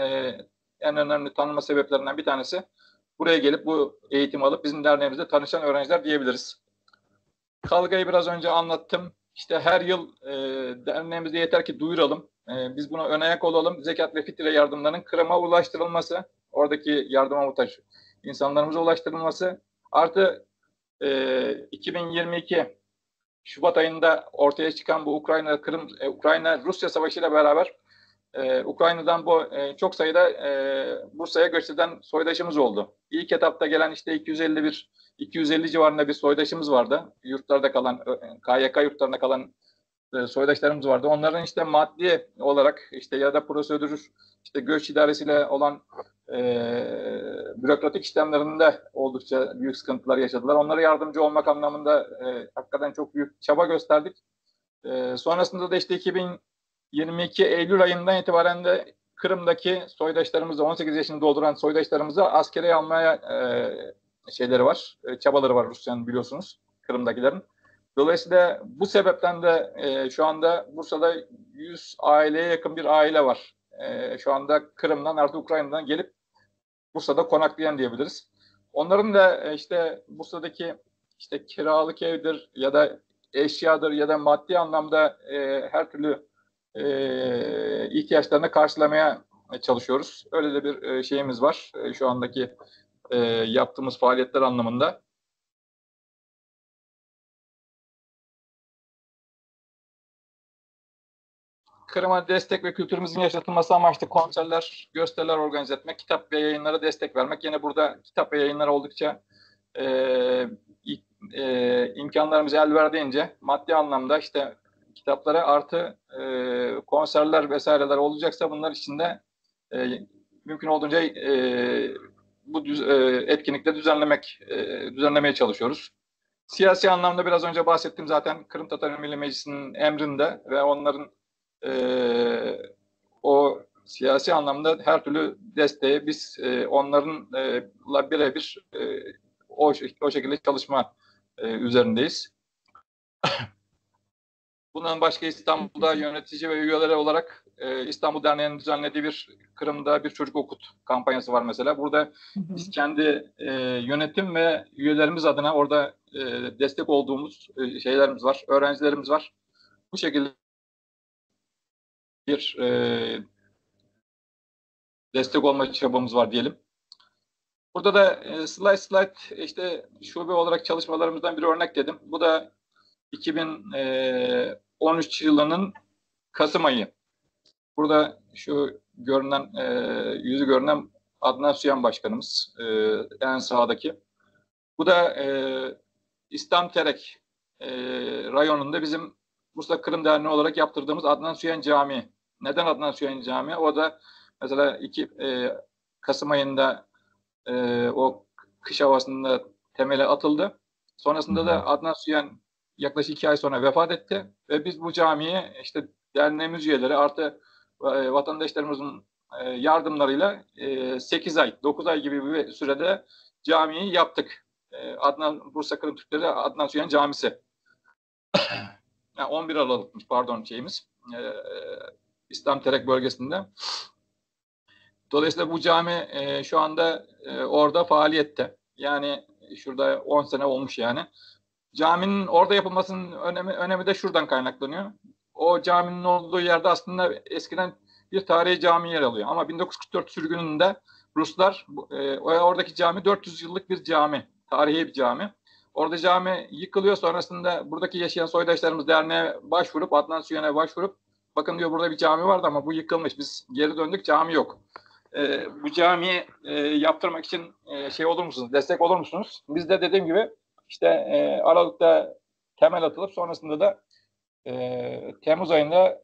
en önemli tanınma sebeplerinden bir tanesi buraya gelip bu eğitimi alıp bizim derneğimizde tanışan öğrenciler diyebiliriz. Kalgayı biraz önce anlattım. İşte her yıl derneğimizde yeter ki duyuralım. Biz buna ön ayak olalım. Zekat ve fitre yardımlarının Kırım'a ulaştırılması, oradaki yardıma muhtaç insanlarımıza ulaştırılması, artı 2022 Şubat ayında ortaya çıkan bu Ukrayna Kırım Ukrayna Rusya savaşı ile beraber Ukrayna'dan bu çok sayıda Bursa'ya göç eden soydaşımız oldu. İlk etapta gelen işte 250 civarında bir soydaşımız vardı. Yurtlarda kalan, KYK yurtlarında kalan soydaşlarımız vardı. Onların işte maddi olarak işte ya da prosedür işte göç idaresiyle olan bürokratik işlemlerinde oldukça büyük sıkıntılar yaşadılar. Onlara yardımcı olmak anlamında hakikaten çok büyük çaba gösterdik. Sonrasında da işte 2022 Eylül ayından itibaren de Kırım'daki soydaşlarımızı, 18 yaşını dolduran soydaşlarımızı askere almaya şeyleri var, çabaları var Rusya'nın biliyorsunuz, Kırım'dakilerin. Dolayısıyla bu sebepten de şu anda Bursa'da 100 aileye yakın bir aile var. Şu anda Kırım'dan artı Ukrayna'dan gelip Bursa'da konaklayan diyebiliriz. Onların da işte Bursa'daki işte kiralık evdir ya da eşyadır ya da maddi anlamda her türlü ihtiyaçlarını karşılamaya çalışıyoruz. Öyle de bir şeyimiz var şu andaki yaptığımız faaliyetler anlamında. Kırım'a destek ve kültürümüzün yaşatılması amaçlı konserler, gösteriler organize etmek, kitap ve yayınlara destek vermek. Yine burada kitap ve yayınlar oldukça imkanlarımız el verdiğince maddi anlamda işte kitaplara artı konserler vesaireler olacaksa bunlar için de mümkün olduğunca bu etkinlikleri düzenlemeye çalışıyoruz. Siyasi anlamda biraz önce bahsettim zaten Kırım Tatar Milli Meclisi'nin emrinde ve onların o siyasi anlamda her türlü desteği biz onlarınla birebir o şekilde çalışma üzerindeyiz. Bundan başka İstanbul'da yönetici ve üyeleri olarak İstanbul Derneği'nin düzenlediği bir Kırım'da bir çocuk okut kampanyası var mesela. Burada biz kendi yönetim ve üyelerimiz adına orada destek olduğumuz şeylerimiz var, öğrencilerimiz var. Bu şekilde bir destek olma çabamız var diyelim. Burada da slide slide işte şube olarak çalışmalarımızdan bir örnek dedim. Bu da 2013 yılının Kasım ayı. Burada şu görünen, yüzü görünen Adnan Süyen Başkanımız, en sağdaki. Bu da İslam Terek rayonunda bizim Bursa Kırım Derneği olarak yaptırdığımız Adnan Süyen Camii. Neden Adnan Süyen Camii? O da mesela 2 Kasım ayında o kış havasında temeli atıldı. Sonrasında da Adnan Süyen yaklaşık 2 ay sonra vefat etti ve biz bu camiyi işte derneğimiz üyeleri artı vatandaşlarımızın yardımlarıyla 8 ay, 9 ay gibi bir sürede camiyi yaptık. Adnan Bursa Kırım Türkleri Adnan Süyen Camisi. Yani 11 Aralık'mış pardon şeyimiz. İslam Terek bölgesinde. Dolayısıyla bu cami şu anda orada faaliyette. Yani şurada 10 sene olmuş yani. Caminin orada yapılmasının önemi de şuradan kaynaklanıyor. O caminin olduğu yerde aslında eskiden bir tarihi cami yer alıyor. Ama 1944 sürgününde Ruslar, oradaki cami 400 yıllık bir cami, tarihi bir cami. Orada cami yıkılıyor. Sonrasında buradaki yaşayan soydaşlarımız derneğe başvurup, Adnan Süyen'e başvurup, bakın diyor burada bir cami vardı ama bu yıkılmış. Biz geri döndük, cami yok. Bu camiyi yaptırmak için şey olur musunuz, destek olur musunuz? Biz de dediğim gibi işte Aralık'ta temel atılıp sonrasında da Temmuz ayında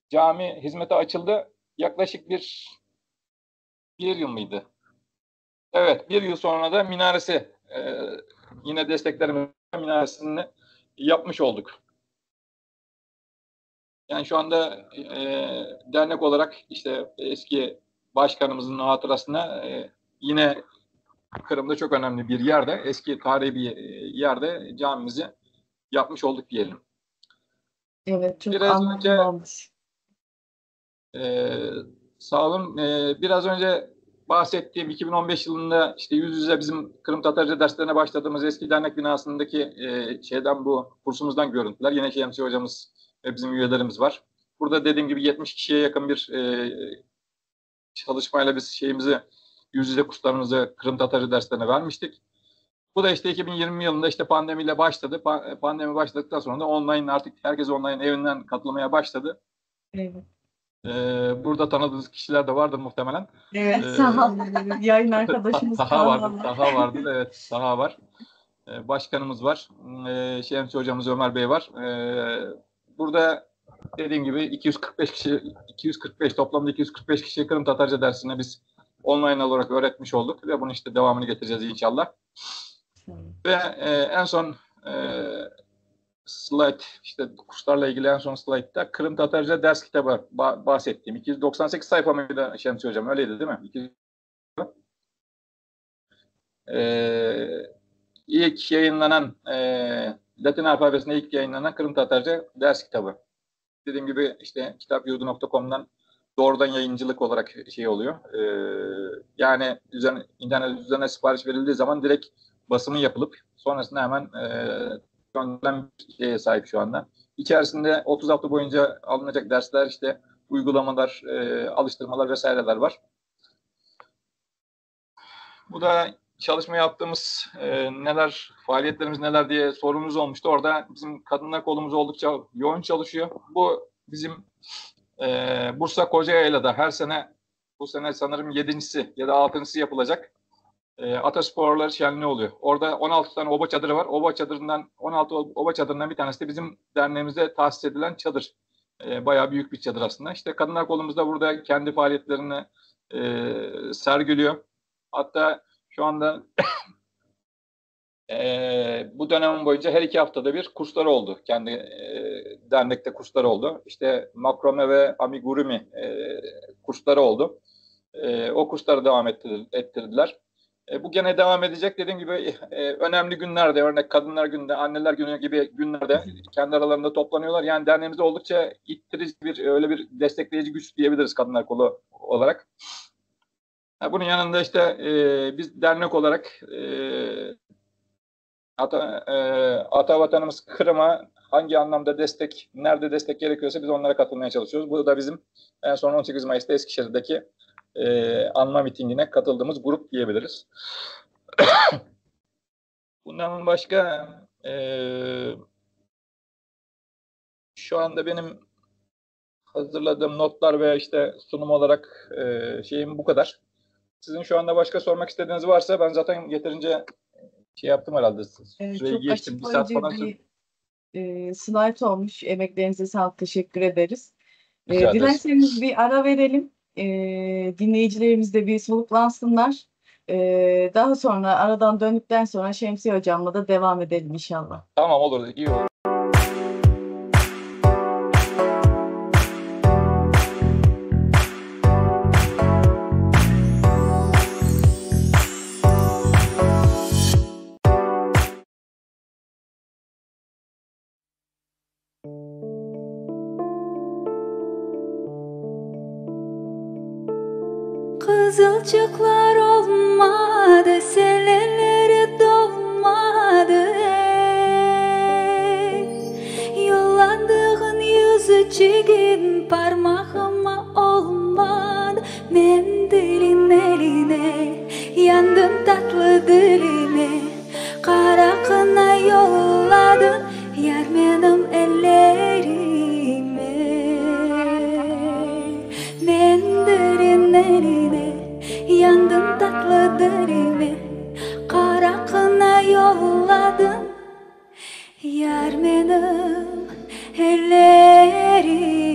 cami hizmete açıldı. Yaklaşık bir yıl mıydı? Evet, bir yıl sonra da minaresi yine desteklerimiz minaresini yapmış olduk. Yani şu anda dernek olarak işte eski başkanımızın hatırasına yine Kırım'da çok önemli bir yerde, eski tarihi bir yerde camimizi yapmış olduk diyelim. Evet, çok biraz anlamlı önce, olmuş. Sağ olun. Biraz önce bahsettiğim 2015 yılında işte yüz yüze bizim Kırım Tatarca derslerine başladığımız eski dernek binasındaki şeyden bu kursumuzdan görüntüler. Yine Şemsi hocamız ve bizim üyelerimiz var. Burada dediğim gibi 70 kişiye yakın bir çalışmayla biz şeyimizi yüz yüze kurslarımızı Kırım Tatarca derslerine vermiştik. Bu da işte 2020 yılında işte pandemiyle başladı. Pandemi başladıktan sonra da online artık herkes online evinden katılmaya başladı. Evet. Burada tanıdığınız kişiler de vardır muhtemelen. Evet, sağ olun. Yayın arkadaşımız Taha vardır, Taha vardır. Evet, Taha var. Başkanımız var. Şemsi hocamız Ömer Bey var. Burada dediğim gibi 245 kişi, 245 toplamda 245 kişi Kırım Tatarca dersine biz online olarak öğretmiş olduk ve bunun işte devamını getireceğiz inşallah. Ve en son slide, işte kurslarla ilgili en son slide'da Kırım Tatarca ders kitabı bahsettiğim 298 sayfa mıydı Şemsi Hocam? Öyleydi değil mi? İlk yayınlanan Latin alfabesinde ilk yayınlanan Kırım Tatarca ders kitabı. Dediğim gibi işte kitapyurdu.com'dan doğrudan yayıncılık olarak şey oluyor. Yani üzerine, internet üzerine sipariş verildiği zaman direkt basımı yapılıp sonrasında hemen gönderilen bir şeye sahip şu anda. İçerisinde 30 hafta boyunca alınacak dersler, işte uygulamalar, alıştırmalar vesaireler var. Bu da çalışma yaptığımız neler, faaliyetlerimiz neler diye sorumuz olmuştu. Orada bizim kadınlar kolumuz oldukça yoğun çalışıyor. Bu bizim Bursa Kocayayla'da her sene, bu sene sanırım 7.si ya da 6.sı yapılacak. Atasporlar şenliği oluyor. Orada 16 tane oba çadırı var. Oba çadırından 16 oba çadırından bir tanesi de bizim derneğimize tahsis edilen çadır. Bayağı büyük bir çadır aslında. İşte Kadınlar Kolumuz da burada kendi faaliyetlerini sergiliyor. Hatta şu anda bu dönem boyunca her 2 haftada bir kursları oldu. Kendi dernekte kursları oldu. İşte makrome ve amigurumi kursları oldu. O kursları devam ettirdiler. Bu gene devam edecek. Dediğim gibi önemli günlerde, örnek Kadınlar Günü'nde, Anneler Günü gibi günlerde kendi aralarında toplanıyorlar. Yani derneğimizde oldukça ittirici bir, öyle bir destekleyici güç diyebiliriz Kadınlar Kolu olarak. Bunun yanında işte biz dernek olarak ata vatanımız Kırım'a hangi anlamda destek, nerede destek gerekiyorsa biz onlara katılmaya çalışıyoruz. Bu da bizim en son 18 Mayıs'ta Eskişehir'deki anma mitingine katıldığımız grup diyebiliriz. Bundan başka şu anda benim hazırladığım notlar ve işte sunum olarak şeyim bu kadar. Sizin şu anda başka sormak istediğiniz varsa ben zaten yeterince şey yaptım herhalde. Evet, Süreyi çok geçtim. Bir saat falan açıklayıcı bir slide olmuş. Emeklerinize sağlık. Teşekkür ederiz. Rica ederiz. Dilerseniz bir ara verelim. Dinleyicilerimiz de bir soluklansınlar. Daha sonra aradan döndükten sonra Şemsiye Hocam'la da devam edelim inşallah. Tamam, olur. İyi olur. Qızılçıqlar olmadı, seleleri dolmadı, ey. Yolladığın yüzüçigin parmağıma olmadı. Men dilin eline, yandım tatlı diline. Qara qına yolladın, yar menim ellerime. Men dilin eline, yandım tatlı dilime. Qara qına yolladın, yar menim ellerime.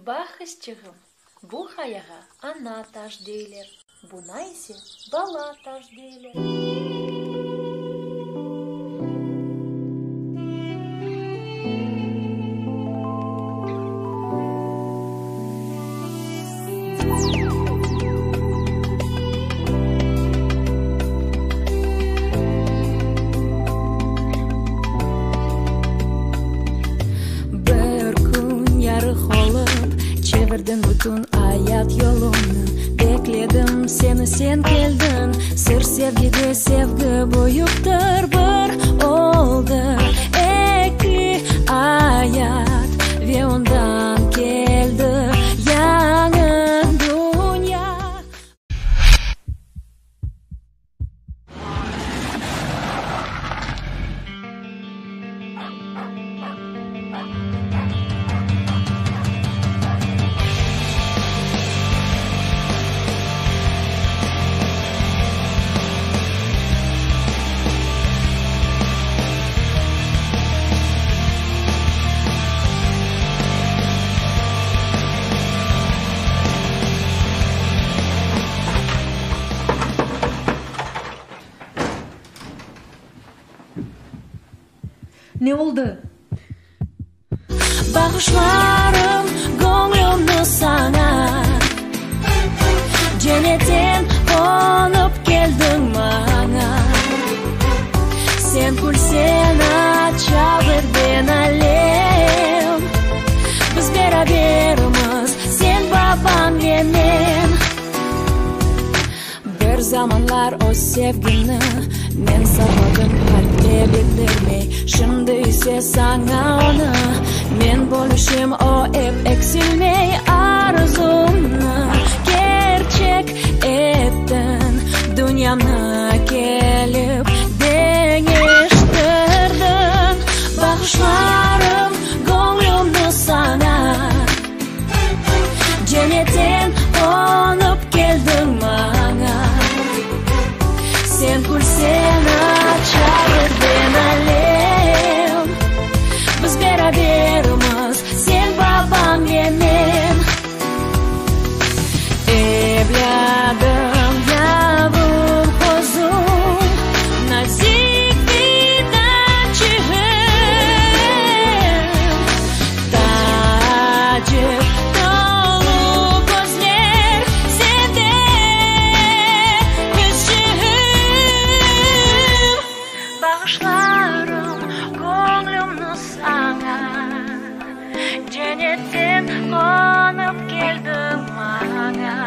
Baq, qızçığım, bu qayağa Ana taş deyler, buna ise Bala taş deyler. Bir kün yarıq olıp, çevirdiñ bütün ayat yolumnı. Bekledim seni, sen keldiñ, sır sevgide sevgi büyüktir. Bir oldı eki ayat ve ondan keldi yañı dünya. Ne oldı? Bağışlarım göñlümni saña, Cennetten qonıp keldiñ maña. Sen külseñ aça birden alem, Biz berabermiz, sen babañ ve men. Bir zamanlar o sevgini men saqladım qalpte bildirmey, Şimdi ise saña onı men bölüşem, o ep eksilmey. Arzumnı kerçek ettiñ, dünyamnı kelip deñiştirdiñ. Bağışlarım göñlümni saña, Cennetten qonıp keldiñ maña. Sen külseñ aça birden alem, Biz berabermiz, sen babañ ve men. Evlâdım, yavrum, qozum, nazik fidançığım, Taacip tolu közler sende, qızçığım. Bağışlarım göñlümni saña, Cennetten qonıp keldiñ maña.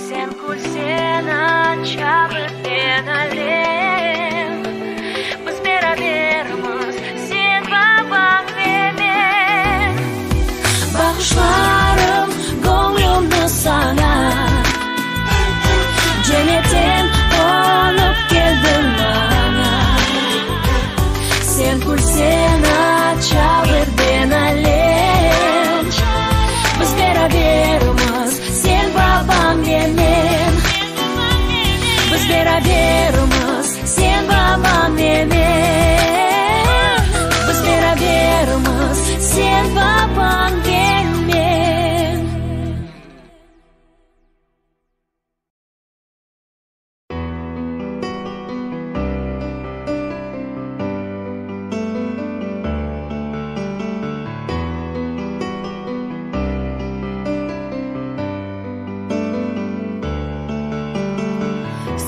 Sen külseñ aça birden alem, Biz berabermiz, sen babañ ve men. Bağışlarım göñlümni saña, Cennetten qonıp keldiñ maña. Sen külseñ aça birden alem, Biz berabermiz, sen babañ ve men. Biz berabermiz, sen babañ ve men. Biz berabermiz, sen babañ ve men.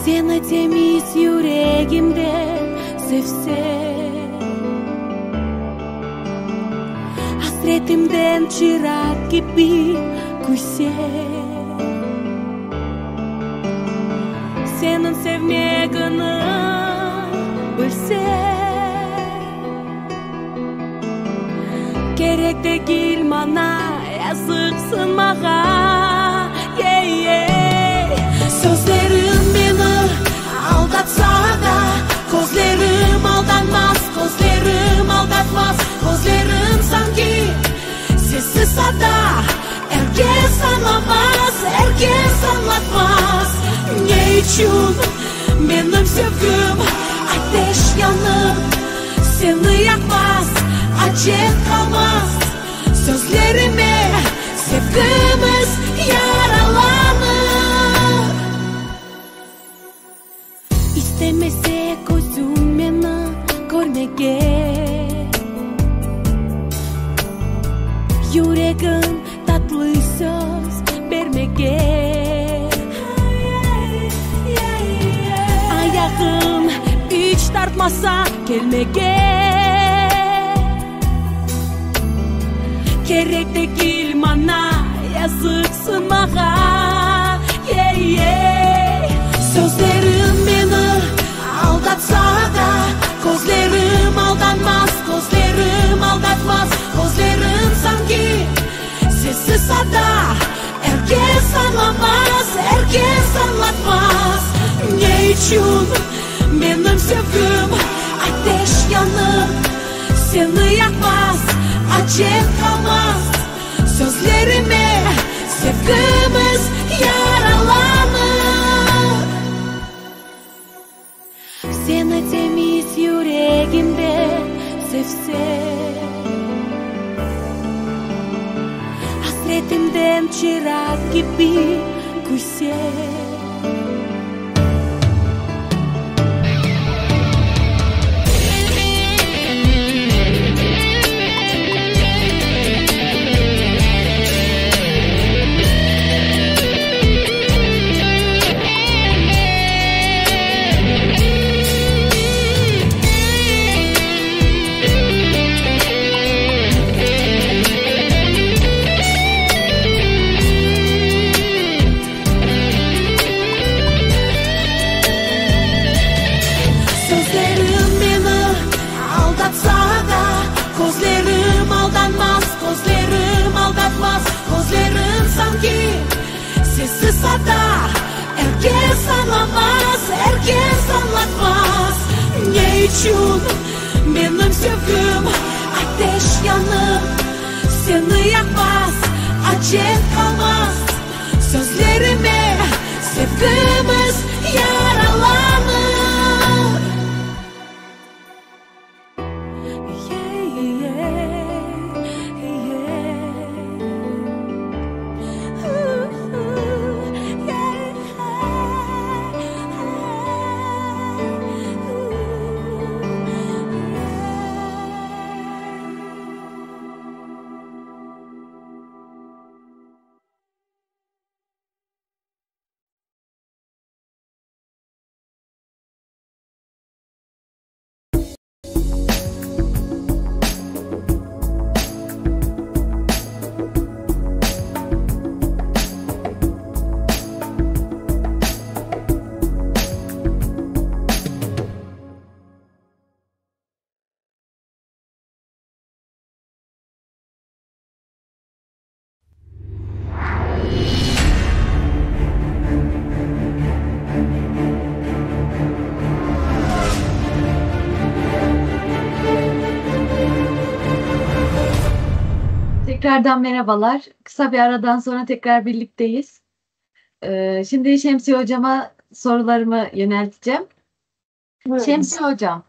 Seni temiz yüregimden sevsem, Asretimden çıraq kibi küysem, Seniñ sevmegiñni bilsem, Kerek degil maña, yazıqsıñ maña, Sözlerim meni aldatsa da, Közlerim aldanmaz, közlerim aldatmaz, Közlerim sanki sessiz sada, Er kes añlamaz, er kes añlatmaz. Ne içün menim sevgim ateş yanıp seni yaqmaz? Acet qalmaz sözlerime Sevgimiz yaralanır. İstemese közüm meni körmege, Yüregim tatlı söz bermege, Ayağım iç tartmasa kelmege, Kerek degil maña yazıqsınmağa. Sözlerim meni aldatsa da, Közlerim aldanmaz, közlerim aldatmaz, Közlerim sanki sessiz sada, Er kes añlamaz, er kes añlatmaz. Ne içün menim sevgim ateş yanıp, Seni yaqmaz, acet qalmaz sözlerime, Sevgimiz yaralanır. Seni temiz yüregimden sevsem, Asretimden çıraq kibi küysem. Sözlerim meni aldatsa da, Közlerim aldanmaz, közlerim aldatmaz, Közlerim sanki sessiz sada, Er kes añlamaz, er kes añlatmaz. Ne içün menim sevgim ateş yanıp, Seni yaqmaz, acet qalmaz sözlerime, Sevgimiz yaralanır. Tekrardan merhabalar. Kısa bir aradan sonra tekrar birlikteyiz. Ee, şimdi Şemsiye Hocama sorularımı yönelteceğim. Buyurun. Şemsiye Hocam,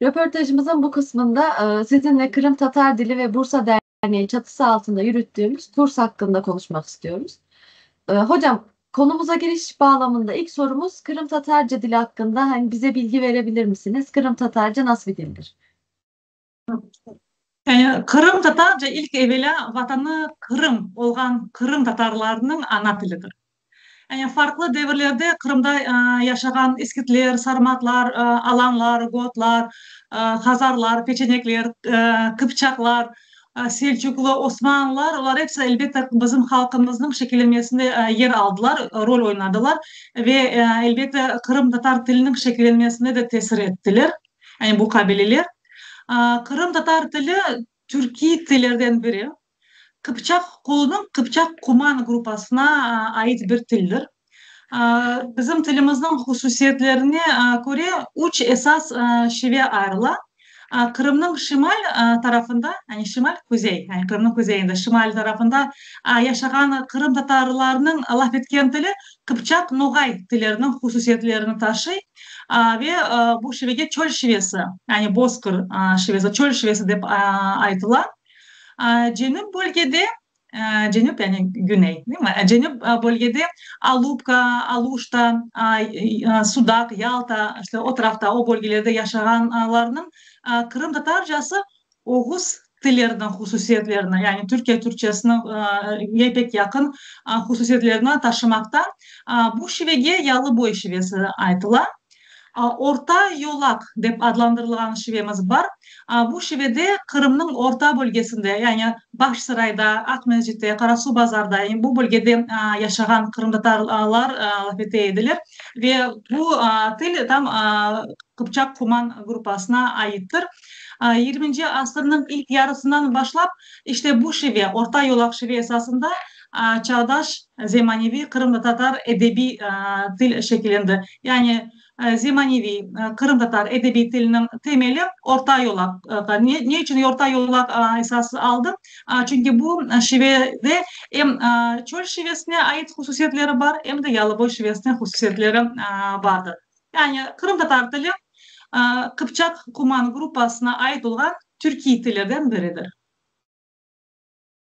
röportajımızın bu kısmında e, sizinle Kırım Tatar Dili ve Bursa Derneği çatısı altında yürüttüğümüz kurs hakkında konuşmak istiyoruz. E, hocam, konumuza giriş bağlamında ilk sorumuz Kırım Tatarca dili hakkında hani bize bilgi verebilir misiniz? Kırım Tatarca nasıl bir dildir? Yani Qırım Tatarca ilk evelâ vatanı Qırım olğan Qırım Tatarlarınıñ ana tilidir. Yani farqlı devirlerde Qırımda yaşağan İskitler, Sarmatlar, Alanlar, Gotlar, Hazarlar, Peçenekler, Qıpçaqlar, Selçuklu, Osmanlılar, olar episi elbette bizim halqımıznıñ şekillenmesinde yer aldılar, rol oynadılar ve elbette Qırım Tatar tiliniñ şekillenmesine de tesir ettiler. Yani bu qabileler. Qırımtatar tili türkiy tillerden biri, qıpçaq qolunıñ qıpçaq-kuman gruppasına ait bir tildir. Bizim tilimizniñ hususiyetlerine köre üç esas şive ayırıla. Qırımnıñ şimal tarafında, yani şimal, quzey, yani Qırımnıñ quzeyinde, şimal tarafında yaşağan qırımtatarlarnıñ laf etken tili qıpçaq-noğay tilleriniñ hususiyetlerini taşıy. Ve bu şivege çöl şivesi, yani bozkır şivesi, çöl şivesi dep aytıla. Cenüp bölgede, cenüp yani güney, değil mi? Cenüp bölgede Alupka, Aluşta, Sudaq, Yalta, işte o tarafta, o bölgelerde yaşağanlarnıñ qırımtatarcası oğuz tilleriniñ hususiyetlerini, yani Türkiye türkçesine pek yaqın hususiyetlerini taşımaqta. Bu şivege yalıboy şivesi aytıla. Orta yolaq dep adlandırılğan şivemiz bar. Bu şivede Qırımnıñ orta bölgesinde, yani Bağçasarayda, Aqmescitte, Qarasuvbazarda, yani bu bölgede yaşağan qırımtatarlar laf ete ediler ve bu til tam qıpçaq-kuman gruppasına aittir. Yigirminci asırnıñ ilk yarısından başlap, işte bu şive, orta yolaq şive esasında çağdaş, zemaneviy qırımtatar edebiy til şekillendi. Yani zemaneviy qırımtatar edebiy tiliniñ temeli orta yolaq. Ne içün orta yolaq esas aldı? Çünki bu şivede em çöl şivesine ait hususiyetleri bar, em de yalıboy şivesine hususiyetleri bardır. Yani qırımtatar tili qıpçaq-kuman gruppasına ait olğan türkiy tillerden biridir.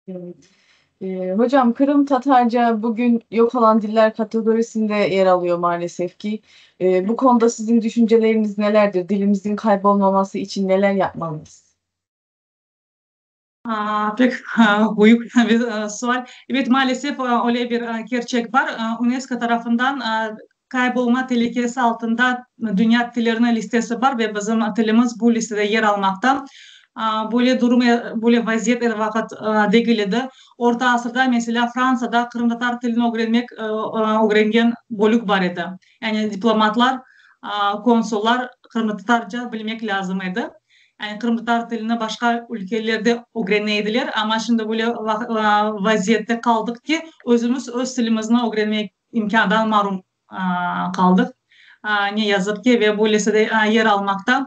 Evet. Hocam Kırım Tatarca bugün yok olan diller kategorisinde yer alıyor maalesef ki. Bu konuda sizin düşünceleriniz nelerdir? Dilimizin kaybolmaması için neler yapmalıyız? Pek büyük bir sual. Evet, maalesef öyle bir kerçek bar. UNESCO tarafından kaybolma telükesi altında dünya tilleriniñ listesi bar ve bizim tilimiz bu listede yer almaqta. Böyle durum, böyle vaziyet er vaqıt degil edi. Orta asırda, meselâ, Fransada qırımtatar tilini ögrenmek, ögrengen bölük bar edi. Yani diplomatlar, konsullar qırımtatarca bilmek lâzim edi. Yani qırımtatar tilini başqa ülkelerde ögrene ediler, amma şimdi böyle vaziyette qaldıq ki, özümiz öz tilimizni ögrenmek imkândan marum qaldıq, ne yazıq ki, ve bu listede yer almaqta.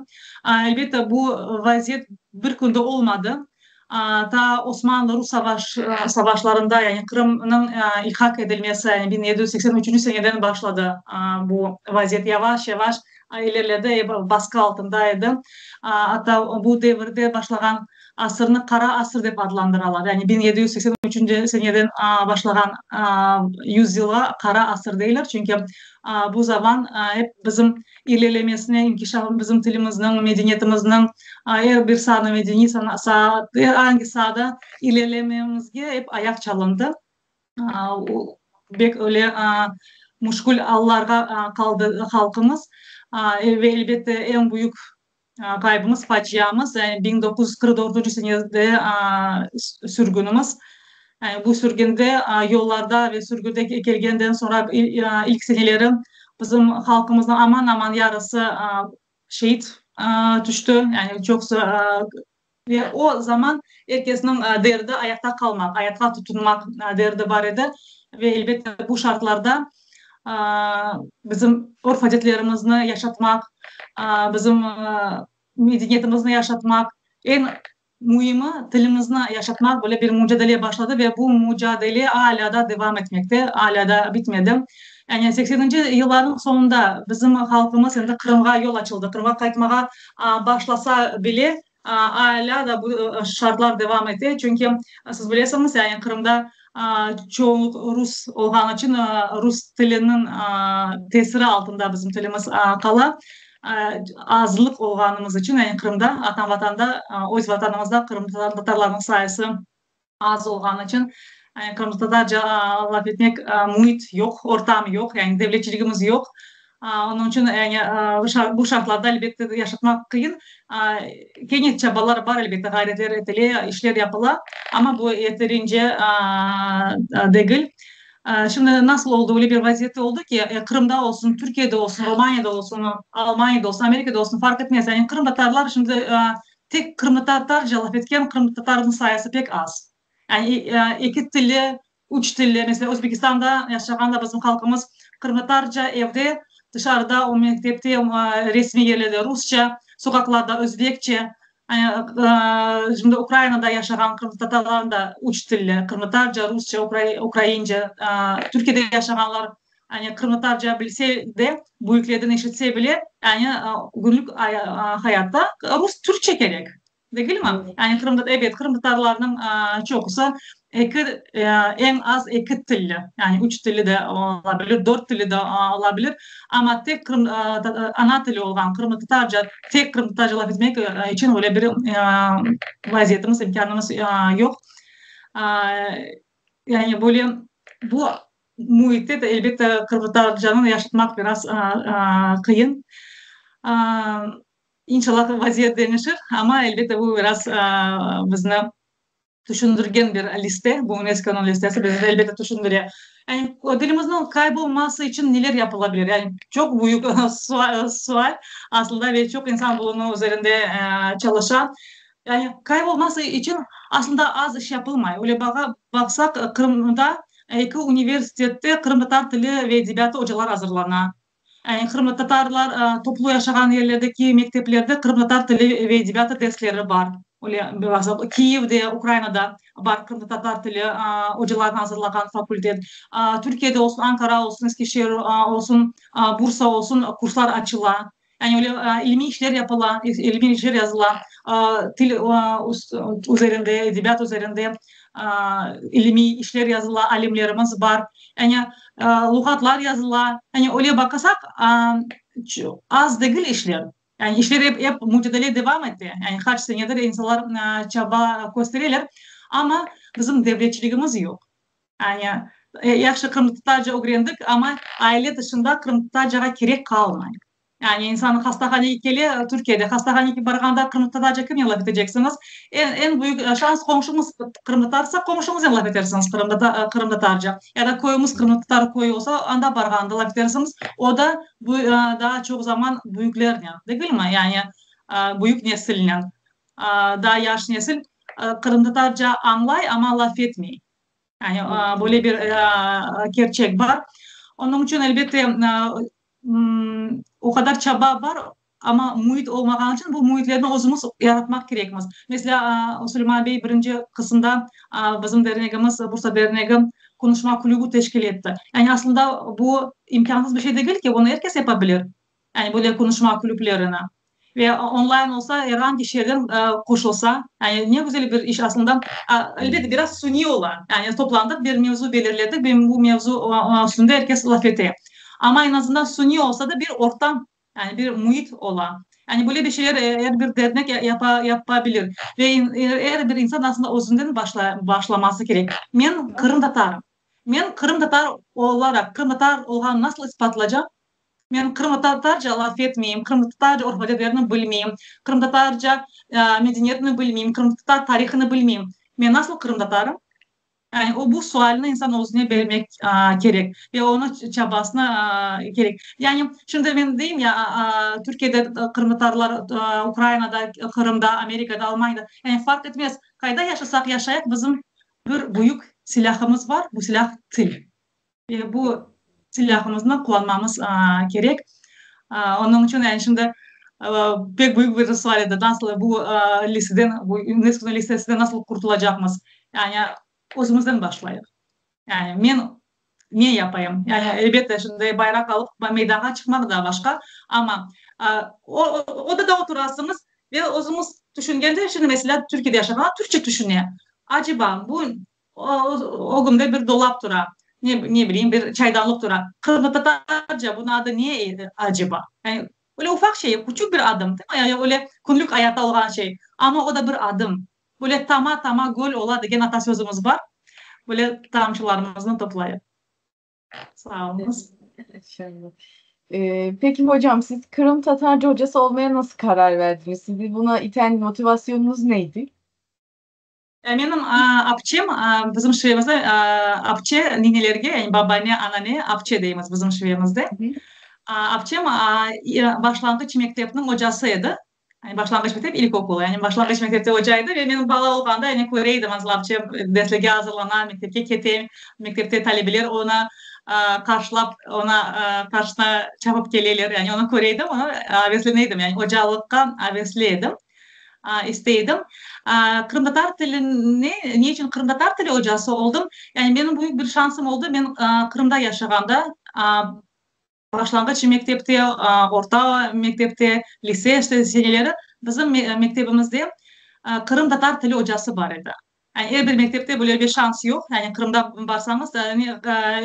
Elbette, bu vaziyet bir künde olmadı. Ta Osmanlı-Rus savaşlarında, yani Qırımnıñ ilhaq edilmesi, yani 1783 seneden başladı bu vaziyet yavaş-yavaş ilerledi, basqı altında edi. Atta bu devirde başlağan asırnı Qara asır dep adlandıralar. Yani 1783 seneden başlağan yüzyılğa Qara asır deyler, çünki bu zaman ep bizim ilerlemesine, inkişafı, bizim tilimizniñ, medeniyetimizniñ, er bir saanı, medeniy saa, er angi saada ilerlememizge ep ayaq çalındı. Bek öyle müşkül allarğa qaldı halqımız. Ve elbette eñ büyük ğaybımız, faciamız, yani 1944 senede sürgünimiz. Yani bu sürgünde yollarda ve sürgünde kelgenden soñra ilk seneleri bizim halqımıznıñ aman-aman yarısı şeit tüşti, yani çoqusı ve o zaman er kesniñ derdi ayaqta qalmaq, ayatqa tutunmaq derdi bar edi. Ve elbette bu şartlarda bizim örf-adetlerimizni yaşatmaq, bizim medeniyetimizni yaşatmaq, eñ müimi tilimizni yaşatmaq böyle bir mucadele başladı ve bu mucadele alâ da devam etmekte, alâ da bitmedi. Yani sekseninci yıllarnıñ soñunda bizim halqımız endi Qırımğa yol açıldı, Qırımğa qaytmağa başlasa bile, alâ da bu şartlar devam ete, çünki siz bilesiñiz, yani Qırımda çoğunluq rus olğanı içün rus tiliniñ tesiri altında bizim tilimiz qala. Azlıq olğanımız içün, yani Qırımda, ata-Vatanda, öz Vatanımızda qırımtatarlarnıñ sayısı az olğanı içün, yani qırımtatarca laf etmek müit yoq, ortam yoq, yani devletçiligimiz yoq. Onıñ içün, yani bu şartlarda, elbette, yaşatmaq qıyın. Kene çabalar bar, elbette, ğayretler etile, işler yapıla, amma bu yeterince degil. Şimdi nasıl oldı, öyle bir vaziyette oldı ki, Qırımda olsun, Türkiyede olsun, Romaniyada olsun, Almaniyada olsun, Amerikada olsun, farq etmez, yani qırımtatarlar şimdi tek qırımtatarca laf etken qırımtatarnıñ sayısı pek az. Yani eki tilli, üç tilli, meselâ, Özbekistanda yaşağanda bizim halqımız qırımtatarca evde, tışarıda, o mektepte, resmiy yerlerde rusça, soqaqlarda özbekçe, Şimdi Ukrainada yaşağan qırımtatarlar da üç tilli, qırımtatarca, rusça, ukraince. Türkiyede yaşağanlar. Yani qırımtatarca bilse de, büyüklerden eşitse bile, yani günlük hayatta rus, türkçe kerek. Degilmi? Yani qırım, ebet, qırımtatarlarnıñ çoqusı eki, eñ az eki tilli, yani üç tilli de ola bilir, dört tilli de ola bilir, amma tek qırım, ana tili olğan qırımtatarca, tek qırımtatarca laf etmek içün öyle bir vaziyetimiz, imkânımız yoq. Yani böyle bu müitte de, elbette, qırımtatarcanı yaşatmaq biraz qıyın. İnşallah, vaziyet deñişir, amma, elbette, bu biraz bizni tüşündirgen bir liste, bu UNESCOnıñ listesi bizni, elbette, tüşündire. Yani, tilimizniñ qaybolması içün neler yapıla bilir? Yani, çoq büyük sual, aslında, ve çoq insan bunıñ üzerinde çalışa. Yani, qaybolması içün, aslında, az iş yapılmay. Öyle baqsaq, Qırımda eki universitette qırımtatar tili ve edebiyatı ocalar azırlana. Yani qırımtatarlar toplu yaşağan yerlerdeki mekteplerde qırımtatar tili ve edebiyatı dersleri bar. Öyle Kiyevde, Ukrainada bar qırımtatar tili ocalarını azırlağan fakultet. Türkiyede olsun, Ankara olsun, Eskişehir olsun, Bursa olsun kurslar açıla. Yani öyle ilmiy işler yapıla, ilmiy işler yazıla, til üzerinde, edebiyat üzerinde ilmiy işler yazıla, alimlerimiz bar. Yani luğatlar yazıla. Yani öyle baqasaq, az degil işler. Yani işler ep, ep mucadele devam ete. Yani qaç senedir insanlar çaba köstereler, amma bizim devletçiligimiz yoq. Yani yahşı qırımtatarca ögrendik, amma aile tışında qırımtatarcağa kerek qalmay. Yani insan hastahanege kele, Türkiyede hastahanege barğanda qırımtatarca kimnen laf eteceksiñiz? Eñ, eñ büyük şans qomşuñız qırımtatarsa, qomşuñıznen laf etersiñiz qırımtatarca. Ya da köyüñiz qırımtatar köyü olsa, anda barğanda laf etersiñiz. O da bu daa çoq zaman büyüklernen, degilmi? Yani büyük nesilnen. Daa yaş nesil qırımtatarca añlay, amma laf etmey. Yani böyle bir kerçek bar. Onıñ içün, elbette, o qadar çaba bar, amma müit olmağanı içün bu müitlerni özümiz yaratmaq kerekmiz. Meselâ, Suleyman bey birinci qısımda bizim dernegimiz, Bursa dernegi qonuşma klübü teşkil etti. Yani aslında bu imkânsız bir şey degil ki, bunı er kes yapa bilir. Yani böyle qonuşma klüblerini. Ve onlayn olsa, er angi şeerden qoşulsa, yani ne güzel bir iş aslında. Elbette, biraz suniy ola. Yani toplandıq, bir mevzu belirledik ve bu mevzu üstünde er kes laf ete. Amma eñ azından suniy olsa da bir ortam, yani bir müit ola. Yani böyle bir şeyler er bir dernek yapa, yapa bilir. Ve er bir insan aslında özünden başlaması kerek. Men qırımtatarım. Men qırımtatar olaraq, qırımtatar olğanımnı nasıl ispatlacam? Men qırımtatarca laf etmeyim, qırımtatarca urf-adetlerini bilmeyim, qırımtatarca medeniyetini bilmeyim, qırımtatar tarihını bilmeyim. Men nasıl qırımtatarım? Yani o, bu sualni insan özüne bermek kerek ve onı çabasını kerek. Yani şimdi men deyim ya, Türkiyede qırımtatarlar, Ukrainada, Qırımda, Amerikada, Almaniyada, yani farq etmez, qayda yaşasaq yaşayıq, bizim bir büyük silâhımız bar, bu silâh til. Ve bu silâhımıznı qullanmamız kerek. Onıñ içün, yani şimdi pek büyük bir sual edi, nasıl bu listeden, bu UNESCOnıñ listesinden nasıl qurtulacaqmız? Yani özümizden başlayıq. Yani men ne yapayım? Yani elbette, şimdi bayraq alıp meydanğa çıqmaq da başqa, amma odada oturasıñız ve özüñiz tüşüngende, şimdi meselâ Türkiyede yaşağanlar türkçe tüşüne. Aceba bu Ögümde bir dolap tura, ne, ne bileyim, bir çaydanlıq tura. Qırımtatarca bunıñ adı ne edi, aceba? Yani, öyle ufaq şey, küçük bir adım, değil mi? Yani, öyle künlük ayatta olğan şey. Amma o da bir adım. Böyle tama-tama göl ola degen atasözümiz bar. Böyle tamçılarımıznı toplayıq. Sağ oluñız. İnşallah. Peki hocam, siz Kırım Tatarca hocası olmaya nasıl karar verdiniz? Sizi buna iten motivasyonunuz neydi? Menim apçem, bizim şivemizde apçe ninelerge, yani babaanne, anane apçe deymiz bizim şivemizde. Apçem başlanğıç mektepniñ ocası edi. Yani başlanğıç mektep, ilkokul, yani başlanğıç mektepte oca edi ve men bala olğanda yani köre edim, nasıl apçem derslerge azırlana, mektepke kete, mektepte talebeler onı qarşılap, ona qarşısına çapıp keleler, yani onı köre edim, onı aveslene edim, yani ocalıqqa avesli edim. İstey edim. Qırımtatar tilini, ne içün qırımtatar tili ocası oldım? Yani menim büyük bir şansım oldı, men Qırımda yaşağanda. Başlanğıç mektepte, orta mektepte, lise seneleri bizim mektebimizde qırımtatar tili ocası bar edi. Yani er bir mektepte böyle bir şans yoq. Yani Qırımda barsañız,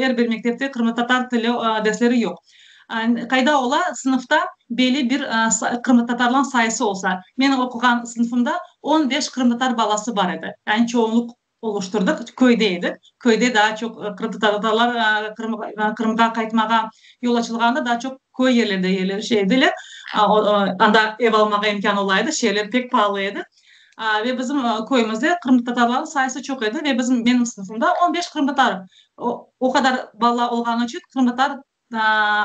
er bir mektepte qırımtatar tili dersleri yoq. Qayda ola, sınıfta belli bir qırımtatarlarnıñ sayısı olsa. Menim oquğan sınıfımda on beş qırımtatar balası bar edi. Yani çoğunluq oluştırdıq, köyde edik. Köyde daa çoq qırımtatarlar Qırımğa qaytmağa yol açılğanda daa çoq köy yerlerde yerleşe ediler. Anda ev almağa imkân ola edi, şeerler pek paalı edi. Ve bizim köyümizde qırımtatarlarnıñ sayısı çoq edi ve bizim, menim sınıfımda 15 qırımtatar, o qadar bala olğanı içün qırımtatar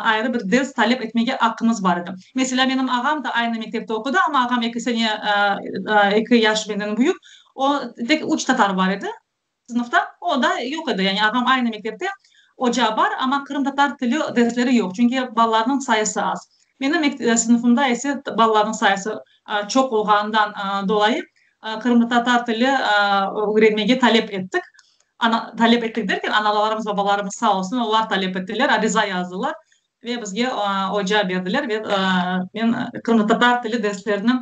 ayrı bir ders talep etmege aqqımız bar edi. Meselâ, menim ağam da aynı mektepte oqudı, amma ağam eki sene, eki yaş menden büyük, o, tek üç tatar bar edi sınıfta, o da yoq edi. Yani ağam aynı mektepte, oca bar, amma qırımtatar tili dersleri yoq, çünki balalarnıñ sayısı az. Menim sınıfımda ise balalarnıñ sayısı çoq olğanından dolayı qırımtatar tili ögrenmege talep ettik. Ana, talep ettik derken, analarımız, babalarımız sağ olsun, olar talep ettiler, ariza yazdılar ve bizge oca berdiler ve men qırımtatar tili derslerini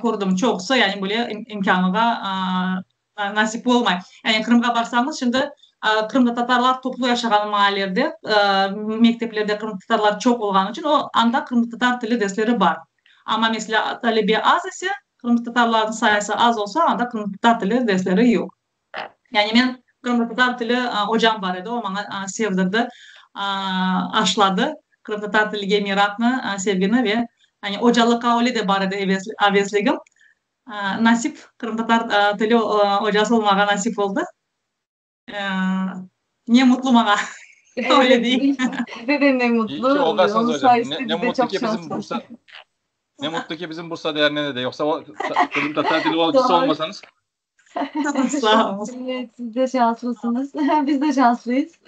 kördim. Çoqusı, yani böyle imkânğa nasip olmay. Yani Qırımğa barsañız, şimdi qırımtatarlar toplu yaşağan maallerde, mekteplerde qırımtatarlar çoq olğanı içün, o, anda qırımtatar tili dersleri bar. Amma, meselâ, talebe az ise, qırımtatarlarnıñ sayısı az olsa, anda qırımtatar tili dersleri yoq. Yani men qırımtatar tili ocam bar edi, o maña sevdirdi, aşladı qırımtatar tilige meraqnı, sevgini ve yani ocalıqqa öyle de bar edi avesligim. Nasip, qırımtatar tili ocası olmağa nasip oldı. Ne mutlu maña, öyle deyim. Bize de ne mutlu. İyi ki oldasıñız Onun hocam. sayesinde Ne, ne biz de mutlu çok ki bizim şanslıyız. Bursa ne mutlu ki bizim Bursa derneğine de. Yoksa o Qırımtatar dili ocası Doğru. olmasanız. Sağ olun. Evet, siz de şanslısınız. Biz de şanslıyız.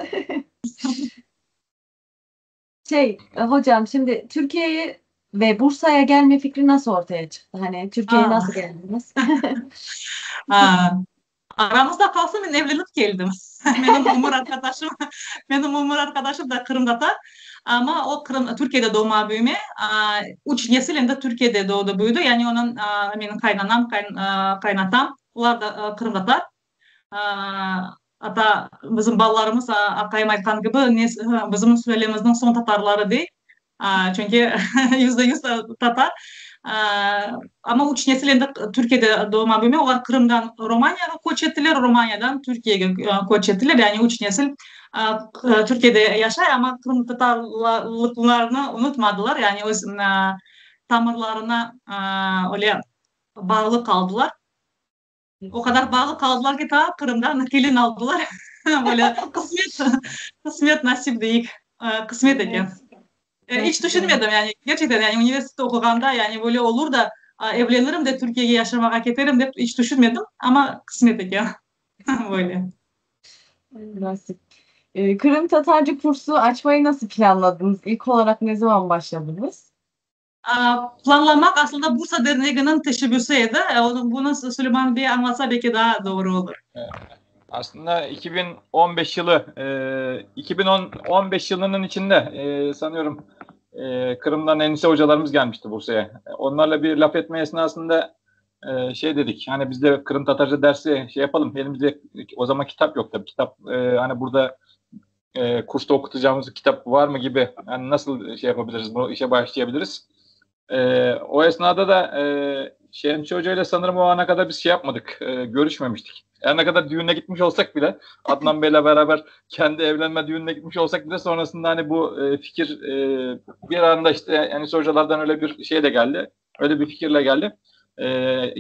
Şey, hocam şimdi Türkiye'ye ve Bursa'ya gelme fikri nasıl ortaya çıktı? Hani Türkiye'ye nasıl geldiniz? Aramızda qalsın, men evlenip keldim. Menim ömür arqadaşım, menim ömür arqadaşım da qırımtatar, amma o Qırım, Türkiyede doğma büyüme, üç nesil endi Türkiyede doğdı büyüdi, yani onıñ, menim qaynanam, qaynatam, olar da qırımtatar. Ata bizim balalarımız, aqayım aytqan kibi, bizim sülâlemizniñ soñ tatarları dey, çünki %100 tatar. Amma üç nesil endi Türkiyede doğma büyüme, olar Qırımdan Romaniyağa köç ettiler, Romaniyadan Türkiyege köç ettiler, yani üç nesil Türkiyede yaşay, amma qırımtatarlıqlarını unutmadılar, yani öz tamırlarına öyle bağlı qaldılar. O qadar bağlı qaldılar ki, ta Qırımdan kelin aldılar. Böyle qısmet, qısmet, nasip deyik, qısmet eken. İç tüşünmedim, yani kerçekten, yani universitette oquğanda, yani böyle olur da, evlenirim de Türkiyege yaşamağa keterim dep iç tüşünmedim, amma qısmet eken. Böyle. Nasip. Kırım Tatarca kursu açmayı nasıl planladınız? İlk olarak ne zaman başladınız? Planlamaq aslında Bursa derneginiñ teşebbüsi edi. Bunı Suleyman bey añlatsa belki daa doğru olur. Aslında 2015 yılı, 2015 yılının içinde sanıyorum Kırım'dan Enise hocalarımız gelmişti Bursa'ya. Onlarla bir laf etme esnasında şey dedik, hani biz de Kırım Tatarca dersi şey yapalım, elimizde o zaman kitap yok tabii, kitap hani burada kursta okutacağımız kitap var mı gibi, yani nasıl şey yapabiliriz, bu işe başlayabiliriz. O esnada da Şemsi Hoca ile sanırım o ana kadar biz şey yapmadık, görüşmemiştik. Her ne kadar düğüne gitmiş olsak bile, Adnan Bey'le beraber kendi evlenme düğününe gitmiş olsak bile sonrasında hani bu fikir bir anda işte Enise hocalardan öyle bir şey de geldi, öyle bir fikirle geldi.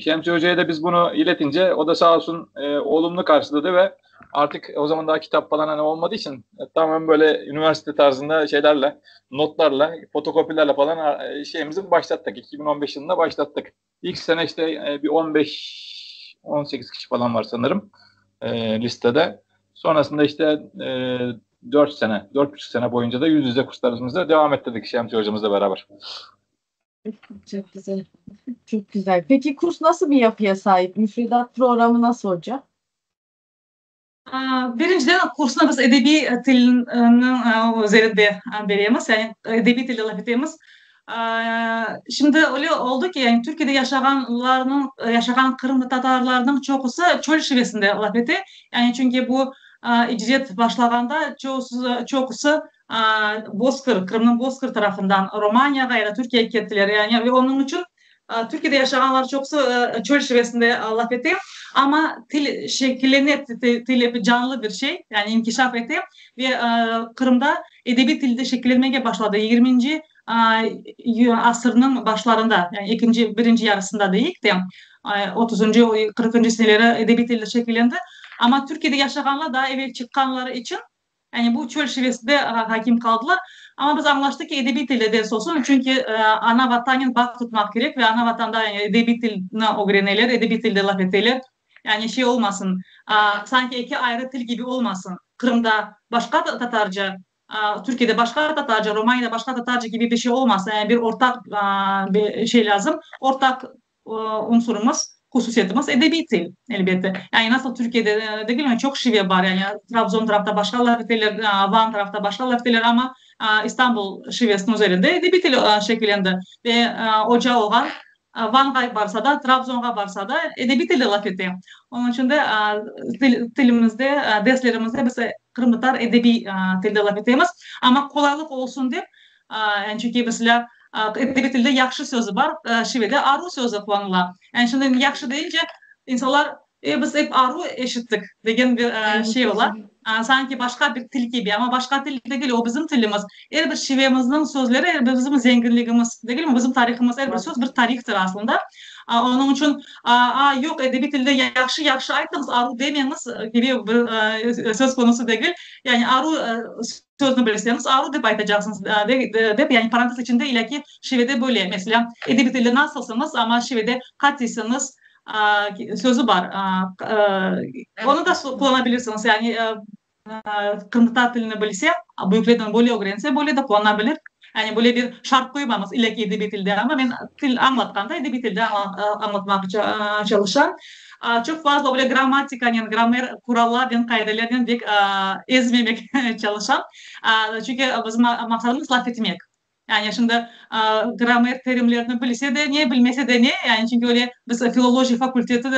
Şemsi Hoca'ya da biz bunu iletince o da sağ olsun olumlu karşıladı ve artık o zaman daha kitap falan hani olmadığı için tamamen böyle üniversite tarzında şeylerle, notlarla, fotokopilerle falan şeyimizi başlattık. 2015 yılında başlattık. İlk sene işte bir 15-18 kişi falan var sanırım listede. Sonrasında işte 4 sene, 4,5 sene boyunca da yüz yüze kurslarımıza devam ettirdik Şemsi hocamızla beraber. Çok güzel. Çok güzel. Peki kurs nasıl bir yapıya sahip? Müfredat programı nasıl hocam? Birinciden, kursnı biz edebiy tilniñ üzerinde beremiz, yani edebiy tilde laf etemiz. Şimdi öyle oldı ki, yani Türkiyede yaşağanlarnıñ, yaşağan qırımtatarlarnıñ çoqusı çöl şivesinde laf ete. Yani çünki bu icret başlağanda çoqusı, çoqusı Bozkır, Qırımnıñ Bozkır tarafından Romaniyağa ya da Türkiyege kettiler. Yani ve onıñ içün Türkiyede yaşağanlar çoqusı çöl şivesinde laf ete, amma til şekillene, til ep canlı bir şey, yani inkişaf ete ve Qırımda edebiy til de şekillenmege başladı. Yigirminci asırnıñ başlarında, yani ekinci, birinci yarısında deyik de, otuzıncı, qırqıncı seneleri edebiy til de şekillendi. Amma Türkiyede yaşağanlar daa evel çıqqanları içün, Yani bu çöl şivesinde hakim qaldılar. Amma biz añlaştıq ki, edebiy tilde ders olsun, çünki ana vatanen bağ tutmaq kerek ve ana vatanda yani edebiy tilni ögreneler, edebiy tilde laf eteler. Yani şey olmasın, sanki eki ayrı til kibi olmasın. Qırımda başqa tatarca, Türkiyede başqa tatarca, Romaniyada başqa tatarca kibi bir şey olmasın. Yani bir ortaq bir şey lâzım. Ortaq unsurımız, hususiyetimiz edebiy til, elbette. Yani nasıl Türkiyede degilmi, çoq şive bar, yani Trabzon tarafta başqa laf eteler, Van tarafta başqa laf eteler, amma İstanbul şivesiniñ üzerinde edebiy til şekillendi. Ve oca olğan Vanğa barsa da, Trabzonğa barsa da edebiy tilde laf ete. Onıñ içün de tilimizde, derslerimizde biz qırımtatar edebiy tilde laf etemiz. Amma qolaylıq olsun dep, yani çünki meselâ, Edebiy tilde yahşı sözü bar, şivede aru sözü qullanıla. Yani şimdi yahşı deyince, insanlar, e, biz ep aru eşittik degen bir şey ola. Sanki başqa bir til kibi, amma başqa til degil, o bizim tilimiz. Er bir şivemizniñ sözleri, er bir bizim zenginligimiz, degilmi, bizim tarihımız, er bir söz bir tarihtır aslında. Onıñ içün, a, yoq, edebiy tilde yahşı, yahşı aytıñız, aru demeñiz kibi bir söz konusu degil. Yani aru Sözni bilseñiz, aru dep aytacaqsıñız, dep, yani parantez içinde ilâki şivede böyle, meselâ, edebiy tilde nasılsıñız, amma şivede qatiysiñiz sözü bar. Onı da qullana bilirsiñiz, yani qırımtatar tilini bilse, büyüklerden böyle ögrense, böyle de qullana bilir. Yani böyle bir şart qoymaymız ilâki edebiy tilde, amma men til añlatqanda edebiy tilde añlatmaq çalışam. Çoq fazla öyle grammatikanen, gramer qurallarnen, qaidelernen pek ezmemek çalışam. Çünki bizim maqsadımız laf etmek. Yani şimdi gramer terimlerini bilse de ne, bilmese de ne, yani çünki öyle biz filologiya fakulteti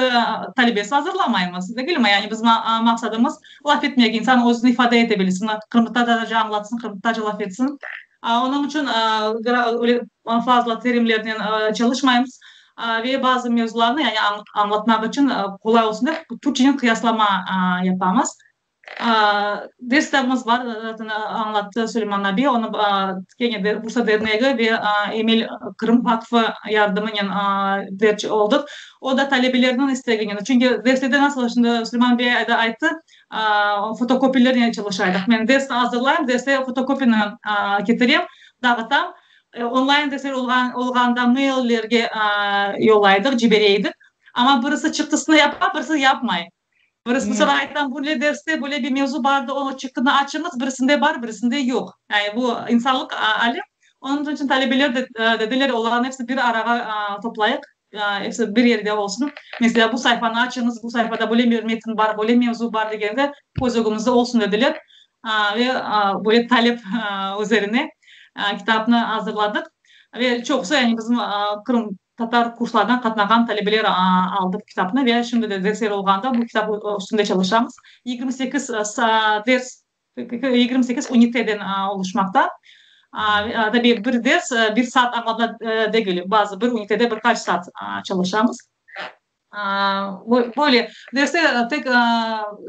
talebesi azırlamaymız, degilmi? Yani bizim maqsadımız laf etmek, insan özüni ifade ete bilsin, qırımtatarca añlatsın, qırımtatarca laf etsin. Onıñ içün öyle fazla terimlernen çalışmaymız. Ve bazı mevzularnı, yani añlatmaq içün qolay olsun dep, türkçenen qıyaslama yapamız. Ders kitabımız bar, zaten añlattı Suleyman abi, onı kene de Bursa dernegi ve Emel Qırım vaqfı yardımınen derc oldıq. O da talebelerniñ isteginen, çünki derslerde nasıl, şimdi Suleyman bey de ayttı, fotokopilernen çalışaydıq. Men dersni azırlayım, derste fotokopini ketirem, dağıtam. Online dersler olğanda maillerge yollaydıq, cibereydik. Amma birisi çıqtısını yapa, birisi yapmay. Birisi, mesela, aytam, böyle derste böyle bir mevzu bardı, o çıqtını açıñız, birisinde bar, birisinde yoq. Yani bu insanlıq ali. Onıñ içün talebeler de dediler, olarnıñ episi bir arağa toplayıq, episi bir yerde olsun. Mesela, bu sayfanı açıñız, bu sayfada böyle bir metin bar, böyle mevzu bar degende köz ögümizde olsun dediler. Ve böyle talep üzerine kitapnı azırladıq. Ve çoqusı, yani bizim qırımtatar kurslarına qatnağan talebeler aldı bu kitapnı ve şimdi de dersler olğanda bu kitap üstünde çalışamız. 28 ders, 28 üniteden oluşmaqta. Tabiy, bir ders bir saat añlatma degil, bazı bir ünitede bir qaç saat çalışamız. Böyle derste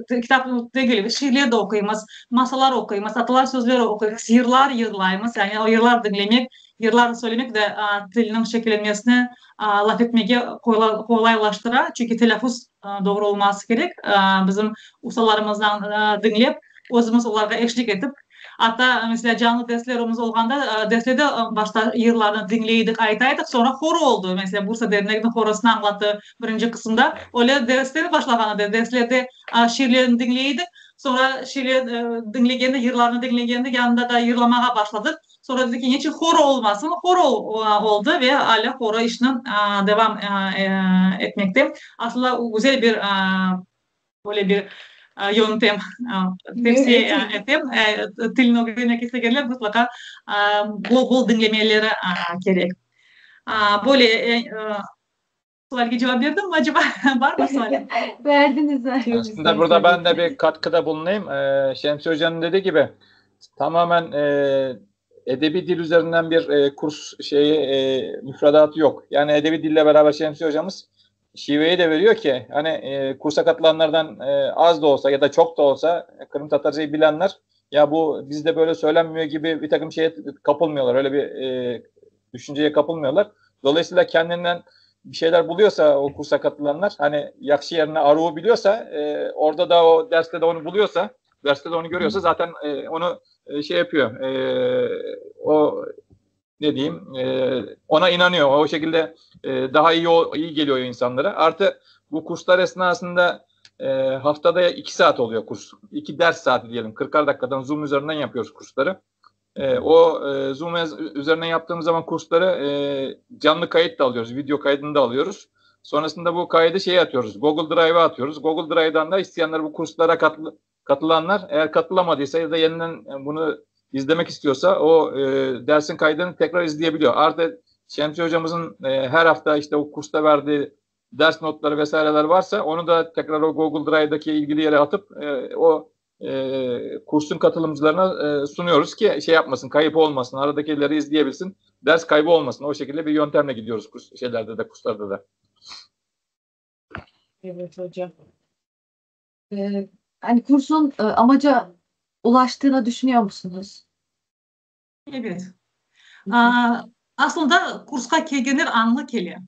tek kitap degil, şiirler de oquymız, masallar oquymız, atalar sözleri oquymız, yırlar yırlaymız. Yani o yırlar diñlemek, yırlar söylemek de tilniñ şekillenmesine, laf etmege qolaylaştıra. Çünki telâffuz doğru olması kerek. Bizim ustalarımızdan diñlep, özümiz olarğa eşlik etip, Atta, meselâ, canlı derslerimiz olğanda, derslerde başta yırlarnı diñleydik, aytaydıq, soñra hor oldı. Meselâ, Bursa derneginiñ horosını añlattı birinci qısımda. Öyle dersler başlağan edi. Derslerde şiirlerni diñleydik, soñra şiirler diñlegende, yırlarnı diñlegende yanında da yırlamağa başladıq. Soñra dedik ki, neçün hor olmasın? Hor oldı ve alâ horo işni devam etmekte. Aslında, güzel bir Böyle bir. yöntem. Tevsiye etem, tilni ögrenmek istegenler mıtlaqa bol-bol diñlemeleri kerek. Böyle sualge cevap berdimmi aceba? Barmı sual? Verdiniz. Aslında burada ben de bir katkıda bulunayım. Şemsi Hoca'nın dediği gibi tamamen edebi dil üzerinden bir kurs şeyi müfredatı yok. Yani edebi dille beraber Şemsi Hocamız şiveyi de veriyor ki hani e, kursa katılanlardan e, az da olsa ya da çok da olsa Kırım Tatarcayı bilenler ya bu bizde böyle söylenmiyor gibi bir takım şeye kapılmıyorlar. Öyle bir e, düşünceye kapılmıyorlar. Dolayısıyla kendinden bir şeyler buluyorsa o kursa katılanlar hani yakşı yerine aruğu biliyorsa e, orada da o derste de onu buluyorsa derste de onu görüyorsa zaten e, onu e, şey yapıyor. E, o ne diyeyim e, ona inanıyor. O şekilde e, daha iyi iyi geliyor insanlara. Artı bu kurslar esnasında e, haftada 2 saat oluyor kurs. 2 ders saati diyelim. 40'ar dakikadan Zoom üzerinden yapıyoruz kursları. E, o e, Zoom üzerinden yaptığımız zaman kursları e, canlı kayıt da alıyoruz. Video kaydını da alıyoruz. Sonrasında bu kaydı şeye atıyoruz. Google Drive'a atıyoruz. Google Drive'dan da isteyenler bu kurslara katıl katılanlar eğer katılamadıysa ya da yeniden bunu izlemek istiyorsa o e, dersin kaydını tekrar izleyebiliyor. Artı Şemsi hocamızın e, her hafta işte o kursta verdiği ders notları vesaireler varsa onu da tekrar o Google Drive'daki ilgili yere atıp e, o e, kursun katılımcılarına e, sunuyoruz ki şey yapmasın, kayıp olmasın, aradakileri izleyebilsin, ders kaybı olmasın. O şekilde bir yöntemle gidiyoruz kurs şeylerde de, kurslarda da. Evet hocam. Ee, hani kursun e, amaca ulaştığını düşünüyor musunuz? Evet. Aslında kursqa kelgenler añlı kele.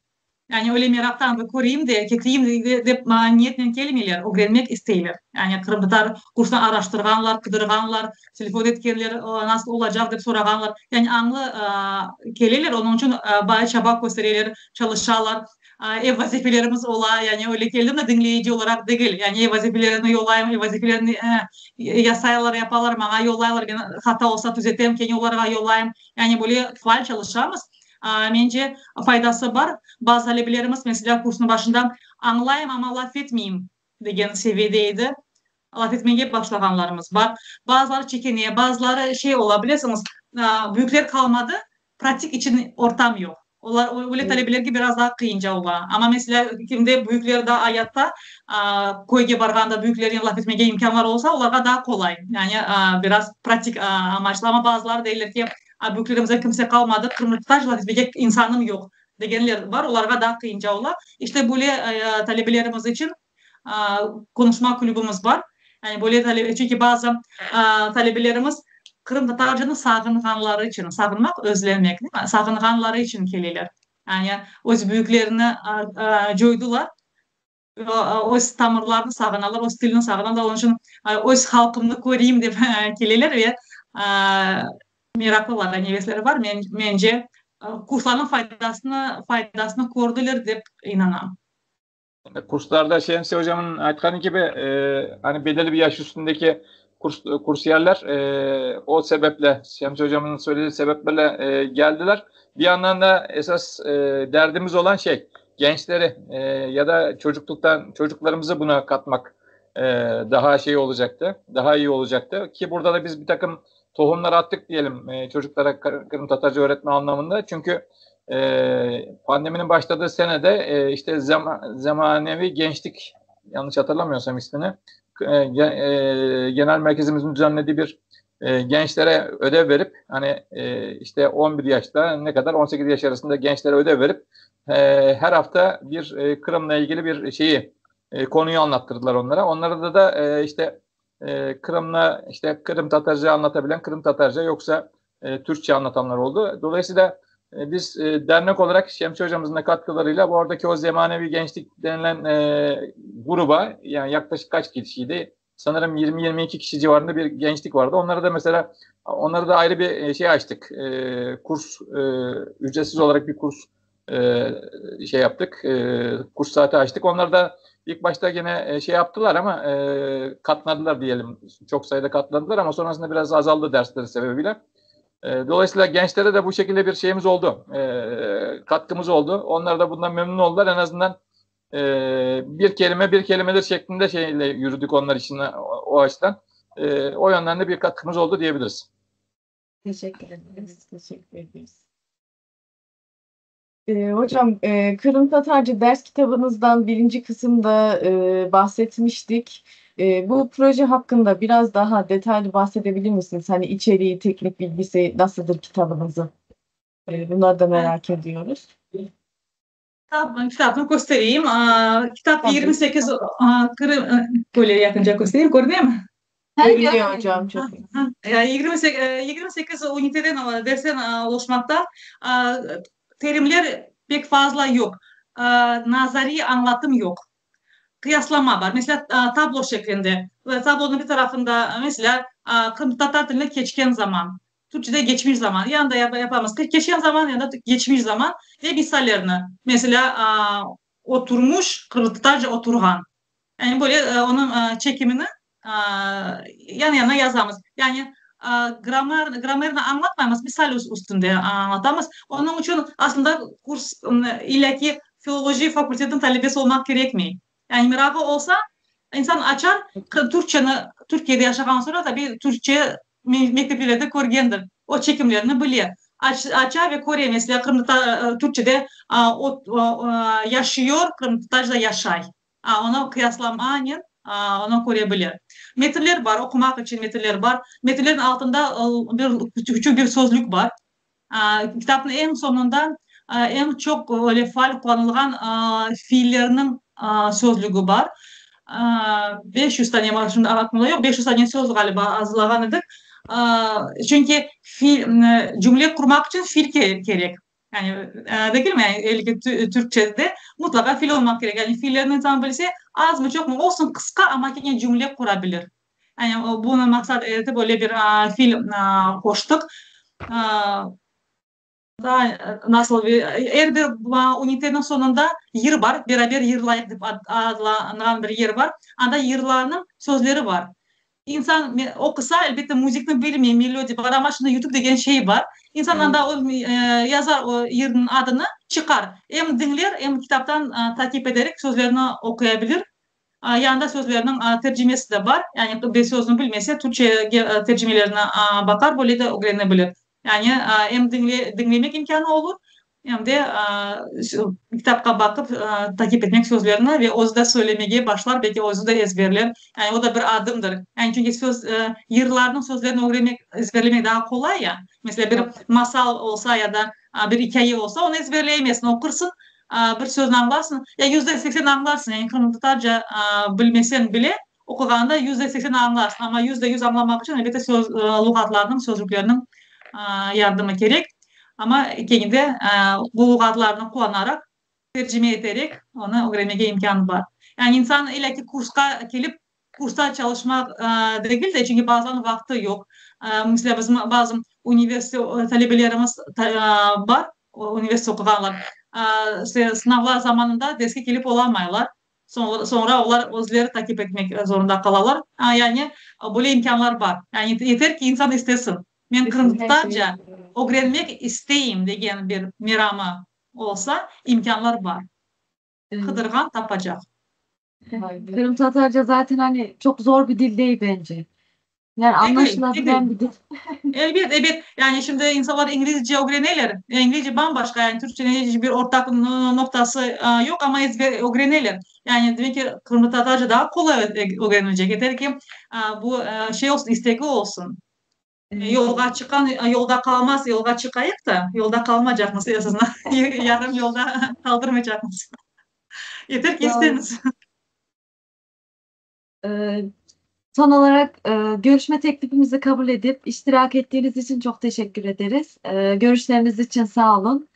Yani öyle meraqtan bir köreyim de, keteyim de dep niyetnen kelmeyler, ögrenmek isteyler. Yani qırımtatar kursını araştırğanlar, qıdırğanlar, telefon etkenler, nasıl olacaq dep sorağanlar. Yani añlı keleler, onıñ içün bayağı çaba köstereler, çalışalar. Ev vazifelerimiz ola, yani öyle keldim de diñleyici olaraq degil, yani ev vazifelerini yollayım, ev vazifelerini yasaylar, yapalar, maña yollaylar, men hata olsa tüzetem, kene olarğa yollayım. Yani böyle faal çalışamız. Mence, faydası bar. Bazı talebelerimiz, meselâ, kursnıñ başında añlayım, amma laf etmeyim degen seviyede edi. Laf etmege başlağanlarımız bar. Bazıları çekine, bazıları şey ola, bilesiñiz, büyükler qalmadı, pratik içün ortam yoq. Olar, öyle talebelerge biraz daa qıyınca ola. Amma, meselâ, kimde büyükler daa ayatta, köyge barğanda büyüklernen laf etmege imkânları olsa, olarğa daa qolay. Yani, biraz pratik amaçlı. Amma bazıları deyler ki, büyüklerimizden kimse qalmadı, qırımtatarca laf etmege insanım yoq, degenler bar, olarğa daa qıyınca ola. İşte, böyle talebelerimiz içün qonuşma klubumız bar. Yani böyle talebe, çünki bazı talebelerimiz qırımtatarcanı sağınğanları içün, sağınmaq, özlemek, değil mi? Sağınğanları içün keleler. Yani öz büyüklerini coydular, öz tamırlarını sağınalar, öz tilini sağınalar, onıñ içün öz halqımnı köreyim dep keleler ve meraqlılar, nevesleri bar. Men, mence, kurslarnıñ faydasını, faydasını kördiler dep inanam. Kurslarda Şemsi hocamın aytqanı kibi, e, hani belirli bir yaş üstündeki kurs, kursiyerler e, o sebeple, Şemsi hocamın söylediği sebeplerle e, geldiler. Bir yandan da esas e, derdimiz olan şey gençleri e, ya da çocukluktan çocuklarımızı buna katmak e, daha şey olacaktı, daha iyi olacaktı. Ki burada da biz bir takım tohumlar attık diyelim e, çocuklara Kırım Tatarca öğretme anlamında. Çünkü e, pandeminin başladığı senede e, işte zema, zemanevi gençlik yanlış hatırlamıyorsam ismini e, e, genel merkezimizin düzenlediği bir e, gençlere ödev verip hani e, işte 11 yaşta ne kadar 18 yaş arasında gençlere ödev verip e, her hafta bir e, Kırım'la ilgili bir şeyi e, konuyu anlattırdılar onlara. Onlara da da e, işte e, Kırım'la işte Kırım Tatarca anlatabilen Kırım Tatarca yoksa e, Türkçe anlatanlar oldu. Dolayısıyla e, biz e, dernek olarak Şemsi hocamızın da katkılarıyla bu oradaki o zemanevi gençlik denilen e, gruba yani yaklaşık kaç kişiydi? Sanırım 20-22 kişi civarında bir gençlik vardı. Onlara da mesela onlara da ayrı bir e, şey açtık. E, kurs e, ücretsiz olarak bir kurs e, şey yaptık. E, kurs saati açtık. Onlar da ilk başta gene e, şey yaptılar ama e, katladılar diyelim. Çok sayıda katladılar ama sonrasında biraz azaldı dersleri sebebiyle. E, dolayısıyla gençlere de bu şekilde bir şeyimiz oldu. E, katkımız oldu. Onlar da bundan memnun oldular. En azından E, bir kelime bir kelimedir şeklinde şeyle yürüdük onlar için o, o açıdan. E, o yönden de bir katkımız oldu diyebiliriz. Teşekkür ederiz. Teşekkür ederiz. Ee, hocam, e, Kırım Tatarca ders kitabınızdan birinci kısımda e, bahsetmiştik. E, bu proje hakkında biraz daha detaylı bahsedebilir misiniz? Hani içeriği, teknik bilgisi nasıldır kitabınızın? E, bunları da merak ediyoruz. Kitap, kitabını göstereyim. Aa, kitap Tabii. 28 aa, Kırım böyle yakınca göstereyim. Görünüyor mu? Görünüyor hocam çok iyi. Ha, ya 28, 28 üniteden dersten oluşmakta. Aa, Terimler pek fazla yok. Aa, Nazari anlatım yok. Kıyaslama var. Mesela tablo şeklinde. Ve tablonun bir tarafında mesela Kırım Tatar dilinde keçken zaman. Türkçe'de geçmiş zaman. Yanında yap yapamaz. Geçen zaman ya da geçmiş zaman ve misallerini. Mesela oturmuş, Kırım Tatarca oturğan. Yani böyle e, onun e, çekimini e, yan yana yazamız. Yani gramer gramerini anlatmayamız, misal üstünde anlatamız. Onun için aslında kurs illaki filoloji fakültetinin talebesi olmak gerekmiyor. Yani merakı olsa insan açar, Türkçeni Türkiye'de yaşağan sonra tabii Türkçe mekteplerde körgendir. O çekimlerini bilir. Aç, açar ve köre mesela Kırım Türkçe'de o, o, yaşıyor, Kırım Tatarca yaşay. Ona kıyaslamanen onu körebilir. Metinler var, okumak için metinler var. Metinlerin altında bir küçük bir sözlük var. Kitabın en sonunda en çok öyle faal kullanılgan fiillerinin sözlüğü var. 500 tane var şimdi aklımda yok. 500 tane söz galiba hazırlagan edik. Çünkü fiil, cümle kurmak için fiil gerek. Yani değil mi? Yani Türkçe'de mutlaka fiil olmak gerek. Yani fiillerin insan bilse az mı çok mu olsun kısa ama yine cümle kurabilir. Yani bunu maksat edip böyle bir fiil koştuk. Daha nasıl bir her bir ünitenin sonunda yır var. Beraber yırlayık dep adlanan bir yer var. Anda yırlarının sözleri var. İnsan oqusa, elbette, müzikni bilmey, melodiya bar, amma şimdi YouTube degen şey bar. İnsan anda o yazar o yırnıñ adını, çıqar. Em diñler, em kitaptan takip ederek sözlerini oquyabilir. Yanında sözlerniñ tercimesi de bar. Yani bir sözni bilmese, türkçege tercimelerine baqar, böyle de ögrenebilir. Yani em diñlemek imkânı olur, em de kitapqa baqıp takip etmek sözlerini ve özü de söylemege başlar, belki özü de ezberler. Yani o da bir adımdır. Yani çünkü söz, yırlarnıñ sözlerini ögrenmek, ezberlemek daa qolay ya. Meselâ, bir masal olsa ya da bir ikâye olsa, onı ezberleyemezsiñ, oqursıñ, bir sözni añlarsıñ, ya %80 añlarsıñ, yani qırımtatarca bilmeseñ bile, oquğanda %80 añlarsıñ, amma %100 añlamaq içün, elbette, söz luğatlarnıñ, sözlüklerniñ yardımı kerek. Amma kene de bu luğatlarnı qullanaraq, tercime eterek onı ögrenmege imkân bar. Yani insan illâ ki kursqa kelip, kursta çalışmaq degil de, çünki bazılarınıñ vaqtı yoq. Meselâ, bizim bazı universitet talebelerimiz bar, universitet oquğanlar, sınavlar zamanında derske kelip olamaylar. Soñra olar özleri takip etmek zorunda qalalar. Yani böyle imkânlar bar. Yani yeter ki, insan istesin. Men qırımtatarca ögrenmek isteyim degen bir meramı olsa, imkânlar bar. Qıdırğan tapacaq. Qırımtatarca zaten hani çok zor bir dil değil bence. Yani anlaşılabilen bir dil. Elbet, elbet. Yani şimdi insanlar inglizce ögreneler. İnglizce bam-başqa, yani türkçenen bir ortaq noqtası yoq, amma ezber ögreneler. Yani demek ki, qırımtatarca daa qolay ögrenilecek. Yeter ki, bu şey olsun, istegi olsun. Yolğa çıqqan yolda qalmaz, yolğa çıqayıq da, yolda qalmacaqmız, esasında yarım yolda qaldırmaycaqmız. Yeter ki, isteñiz. Son olarak görüşme teklifimizi kabul edip iştirak ettiğiniz için çok teşekkür ederiz. Görüşleriniz için sağ olun.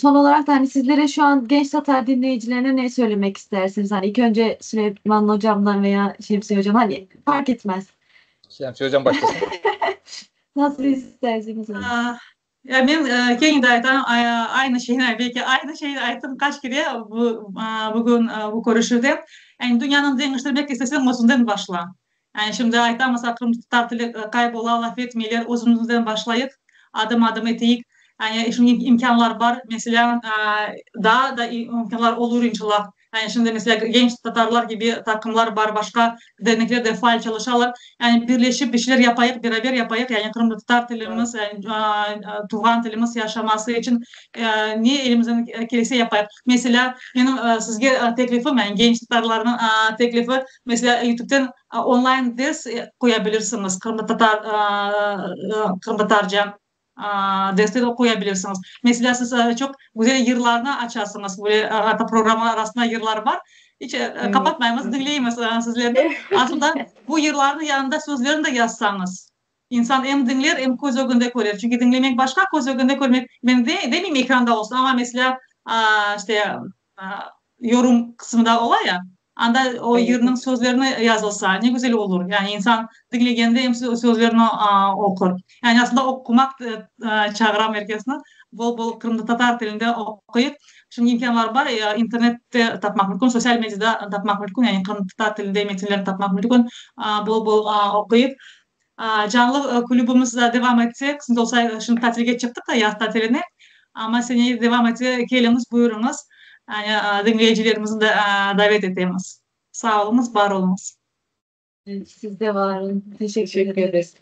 Son olarak da hani sizlere şu an Genç Tatar dinleyicilerine ne söylemek istersiniz? Hani ilk önce Süleyman hocamdan veya Şemsiye hocam hani fark etmez. Şemsiye hocam başlasın. Nasıl isterseniz. Ya men kene de aytam, aynı şeyni, belki aynı şeyni ayttım qaç kere bu bugün bu körüşüvde. Yani dünyanı deñiştirmek isteseñ, özüñden başla. Yani şimdi aytamız, qırımtatar tili qaybola, laf etmeyler, özümizden başlayıq, adım-adım eteyik. Yani şimdi imkânlar bar, meselâ, daa da imkânlar olur, inşallah. Yani şimdi meselâ Genç tatarlar kibi taqımlar bar, başqa dernekler de faal çalışalar. Yani birleşip bir şeyler yapayıq, beraber yapayıq, yani qırımtatar tilimiz, yani tuvğan tilimiz yaşaması içün ne elimizden kelse yapayıq. Meselâ, menim sizge teklifim, yani genç tatarlarnıñ teklifi, meselâ, YouTubeten online ders qoya bilirsiñiz, qırımtatar, qırımtatarca dersler oquya bilirsiñiz. Meselâ, siz çoq güzel yırlarnı açasıñız, böyle hatta programma arasında yırlar bar. İç qapatmaymız, diñleymiz sizlerni. Aslında, bu yırlarnıñ yanında sözlerini de yazsañız, insan em diñler, em köz ögünde körer. Çünki diñlemek başqa, köz ögünde körmek. Men demeyim ekranda olsun, amma meselâ, işte, yorum qısmında ola ya, anda o yırnıñ sözlerini yazılsa, ne güzel olur. Yani insan diñlegende em sözlerini oqur. Yani aslında oqumaq çağıram er kesni, bol-bol qırımtatar tilinde oquyıq. Şimdi imkânlar bar, internette tapmaq mümkün, sosyal mediada tapmaq mümkün, yani qırımtatar tilinde metinlerni tapmaq mümkün, bol-bol oquyıq. Canlı kulübimiz devam etse, qısmet olsa, şimdi tatilge çıqtıq da, yaz tatiline, amma seneye devam etse, keliñiz, buyurıñız, yani diñleyicilerimizni de davet etemiz. Sağ oluñız, bar oluñız. Siz de var olun. Teşekkür ederiz.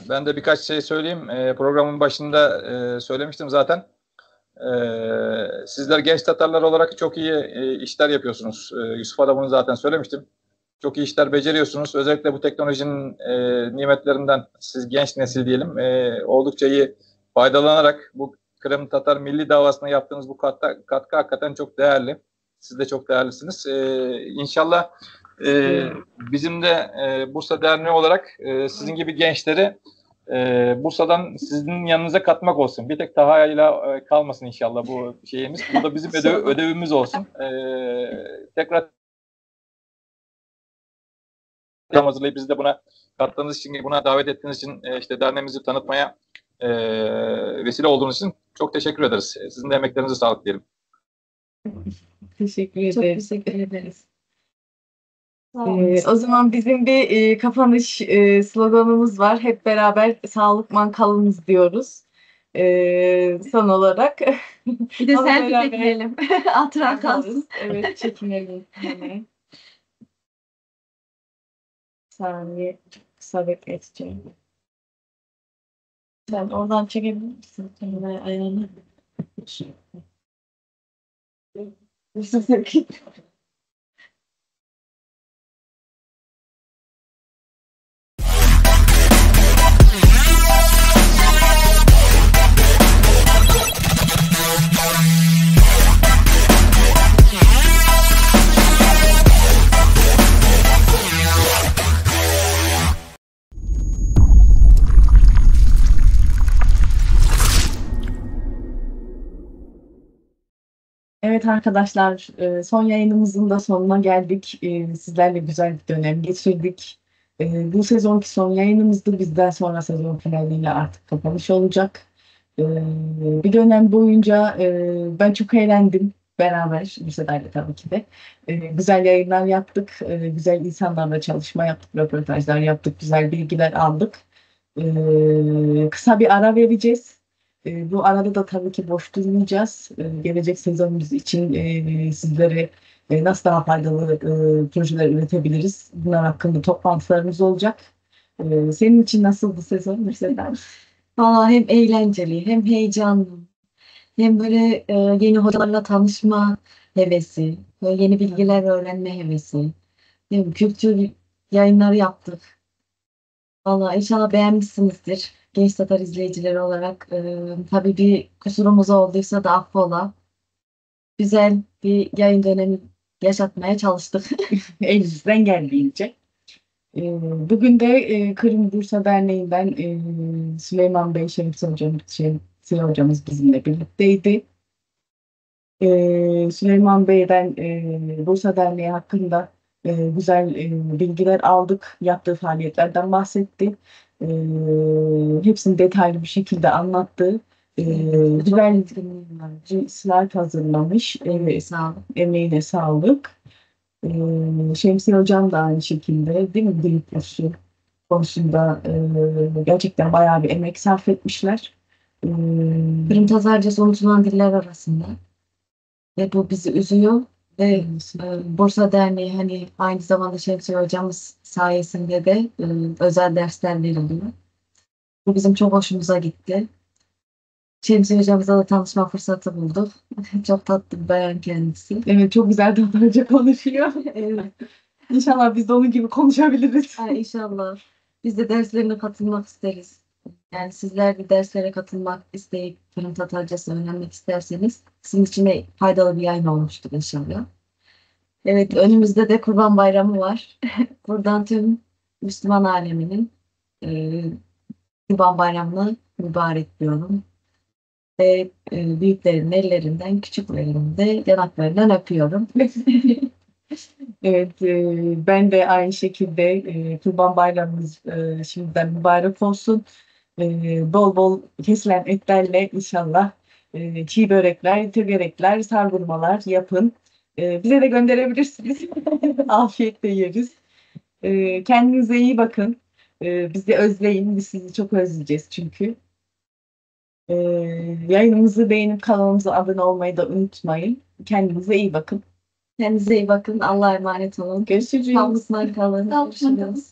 Ben de birkaç şey söyleyeyim. Programın başında söylemiştim zaten. Sizler genç Tatarlar olarak çok iyi işler yapıyorsunuz. Yusuf'a da bunu zaten söylemiştim. Çok iyi işler beceriyorsunuz. Özellikle bu teknolojinin nimetlerinden siz genç nesil diyelim oldukça iyi faydalanarak bu Kırım Tatar milli davasına yaptığınız bu katkı, katkı hakikaten çok değerli. Siz de çok değerlisiniz. İnşallah bizim de Bursa Derneği olarak sizin gibi gençleri Bursa'dan sizin yanınıza katmak olsun. Bir tek Taha ile kalmasın inşallah bu şeyimiz. Bu da bizim ödev, ödevimiz olsun. Tekrar hazırlayıp bizi de buna kattığınız için, buna davet ettiğiniz için, işte derneğimizi tanıtmaya vesile olduğunuz için çok teşekkür ederiz. Sizin de emeklerinize sağlık diyelim. Teşekkür ederiz. Çok teşekkür ederiz. O zaman bizim bir kapanış sloganımız var. Hep beraber sağlıkman kalınız diyoruz. Son olarak. Bir de selfie çekinelim. Hatıra kalsın. Evet, çekinelim. Hemen. Saniye, çok kısa bekleteceğim. Sen oradan çekebilir misin? Şöyle ayağını. Evet arkadaşlar, son yayınımızın da sonuna geldik. Sizlerle güzel bir dönem geçirdik. Bu sezonki son yayınımızdı. Bizden sonra sezon finaliyle artık kapanış olacak. Bir dönem boyunca ben çok eğlendim beraber, Nurseda'yla tabii ki de. Güzel yayınlar yaptık, güzel insanlarla çalışma yaptık, röportajlar yaptık, güzel bilgiler aldık. Kısa bir ara vereceğiz. Bu arada da tabii ki boş durmayacağız. Gelecek sezonumuz için sizlere nasıl daha faydalı projeler üretebiliriz? Bunlar hakkında toplantılarımız olacak. Senin için nasıldı sezon Nurseda? Vallahi hem eğlenceli, hem heyecanlı, hem böyle yeni hocalarla tanışma hevesi, böyle yeni bilgiler öğrenme hevesi, hem kültür yayınları yaptık. Vallahi inşallah beğenmişsinizdir. Genç Tatar izleyicileri olarak tabii bir kusurumuz olduysa da affola. Güzel bir yayın dönemi yaşatmaya çalıştık. Elimizden geldiğince. Bugün de Kırım Bursa Derneği'nden Süleyman Bey, Şemsi Hocam, Şemsi Hocamız bizimle birlikteydi. Süleyman Bey'den Bursa Derneği hakkında güzel bilgiler aldık. Yaptığı faaliyetlerden bahsetti. Hepsini detaylı bir şekilde anlattı. Güzel bir slide hazırlamış. Emeğine sağlık. Emeğine sağlık. Şemsiye Hocam da aynı şekilde, değil mi? Dil kursu konusunda gerçekten bayağı bir emek sarf etmişler. Kırım Tatarcası unutulan diller arasında. Ve bu bizi üzüyor. Ve Bursa Derneği hani aynı zamanda Şemsiye hocamız sayesinde de özel dersler veriliyor. Bu bizim çok hoşumuza gitti. Şemsiye hocamızla da tanışma fırsatı bulduk. Çok tatlı bir bayan kendisi. Evet çok güzel Tatarca konuşuyor. Evet. İnşallah biz de onun gibi konuşabiliriz. Ay, inşallah. Biz de derslerine katılmak isteriz. Yani sizler de derslere katılmak isteyip Kırım Tatarcası öğrenmek isterseniz sizin için de faydalı bir yayın olmuştur inşallah. Evet, önümüzde de Kurban Bayramı var. Buradan tüm Müslüman aleminin e, Kurban Bayramı'nı mübarek diyorum. Ve e, büyüklerin ellerinden, küçüklerin de yanaklarından öpüyorum. Evet, e, ben de aynı şekilde e, Kurban Bayramımız e, şimdiden mübarek olsun. E, bol bol kesilen etlerle inşallah e, çiğ börekler, tögerekler, sargurmalar yapın. E, bize de gönderebilirsiniz. Afiyetle yeriz. E, kendinize iyi bakın. E, bizi özleyin. Biz sizi çok özleyeceğiz çünkü. E, yayınımızı beğenip kanalımıza abone olmayı da unutmayın. Kendinize iyi bakın. Kendinize iyi bakın. Allah'a emanet olun. Görüşürüz. Sağlıkla kalın. Sağlıkla kalın. Görüşürüz.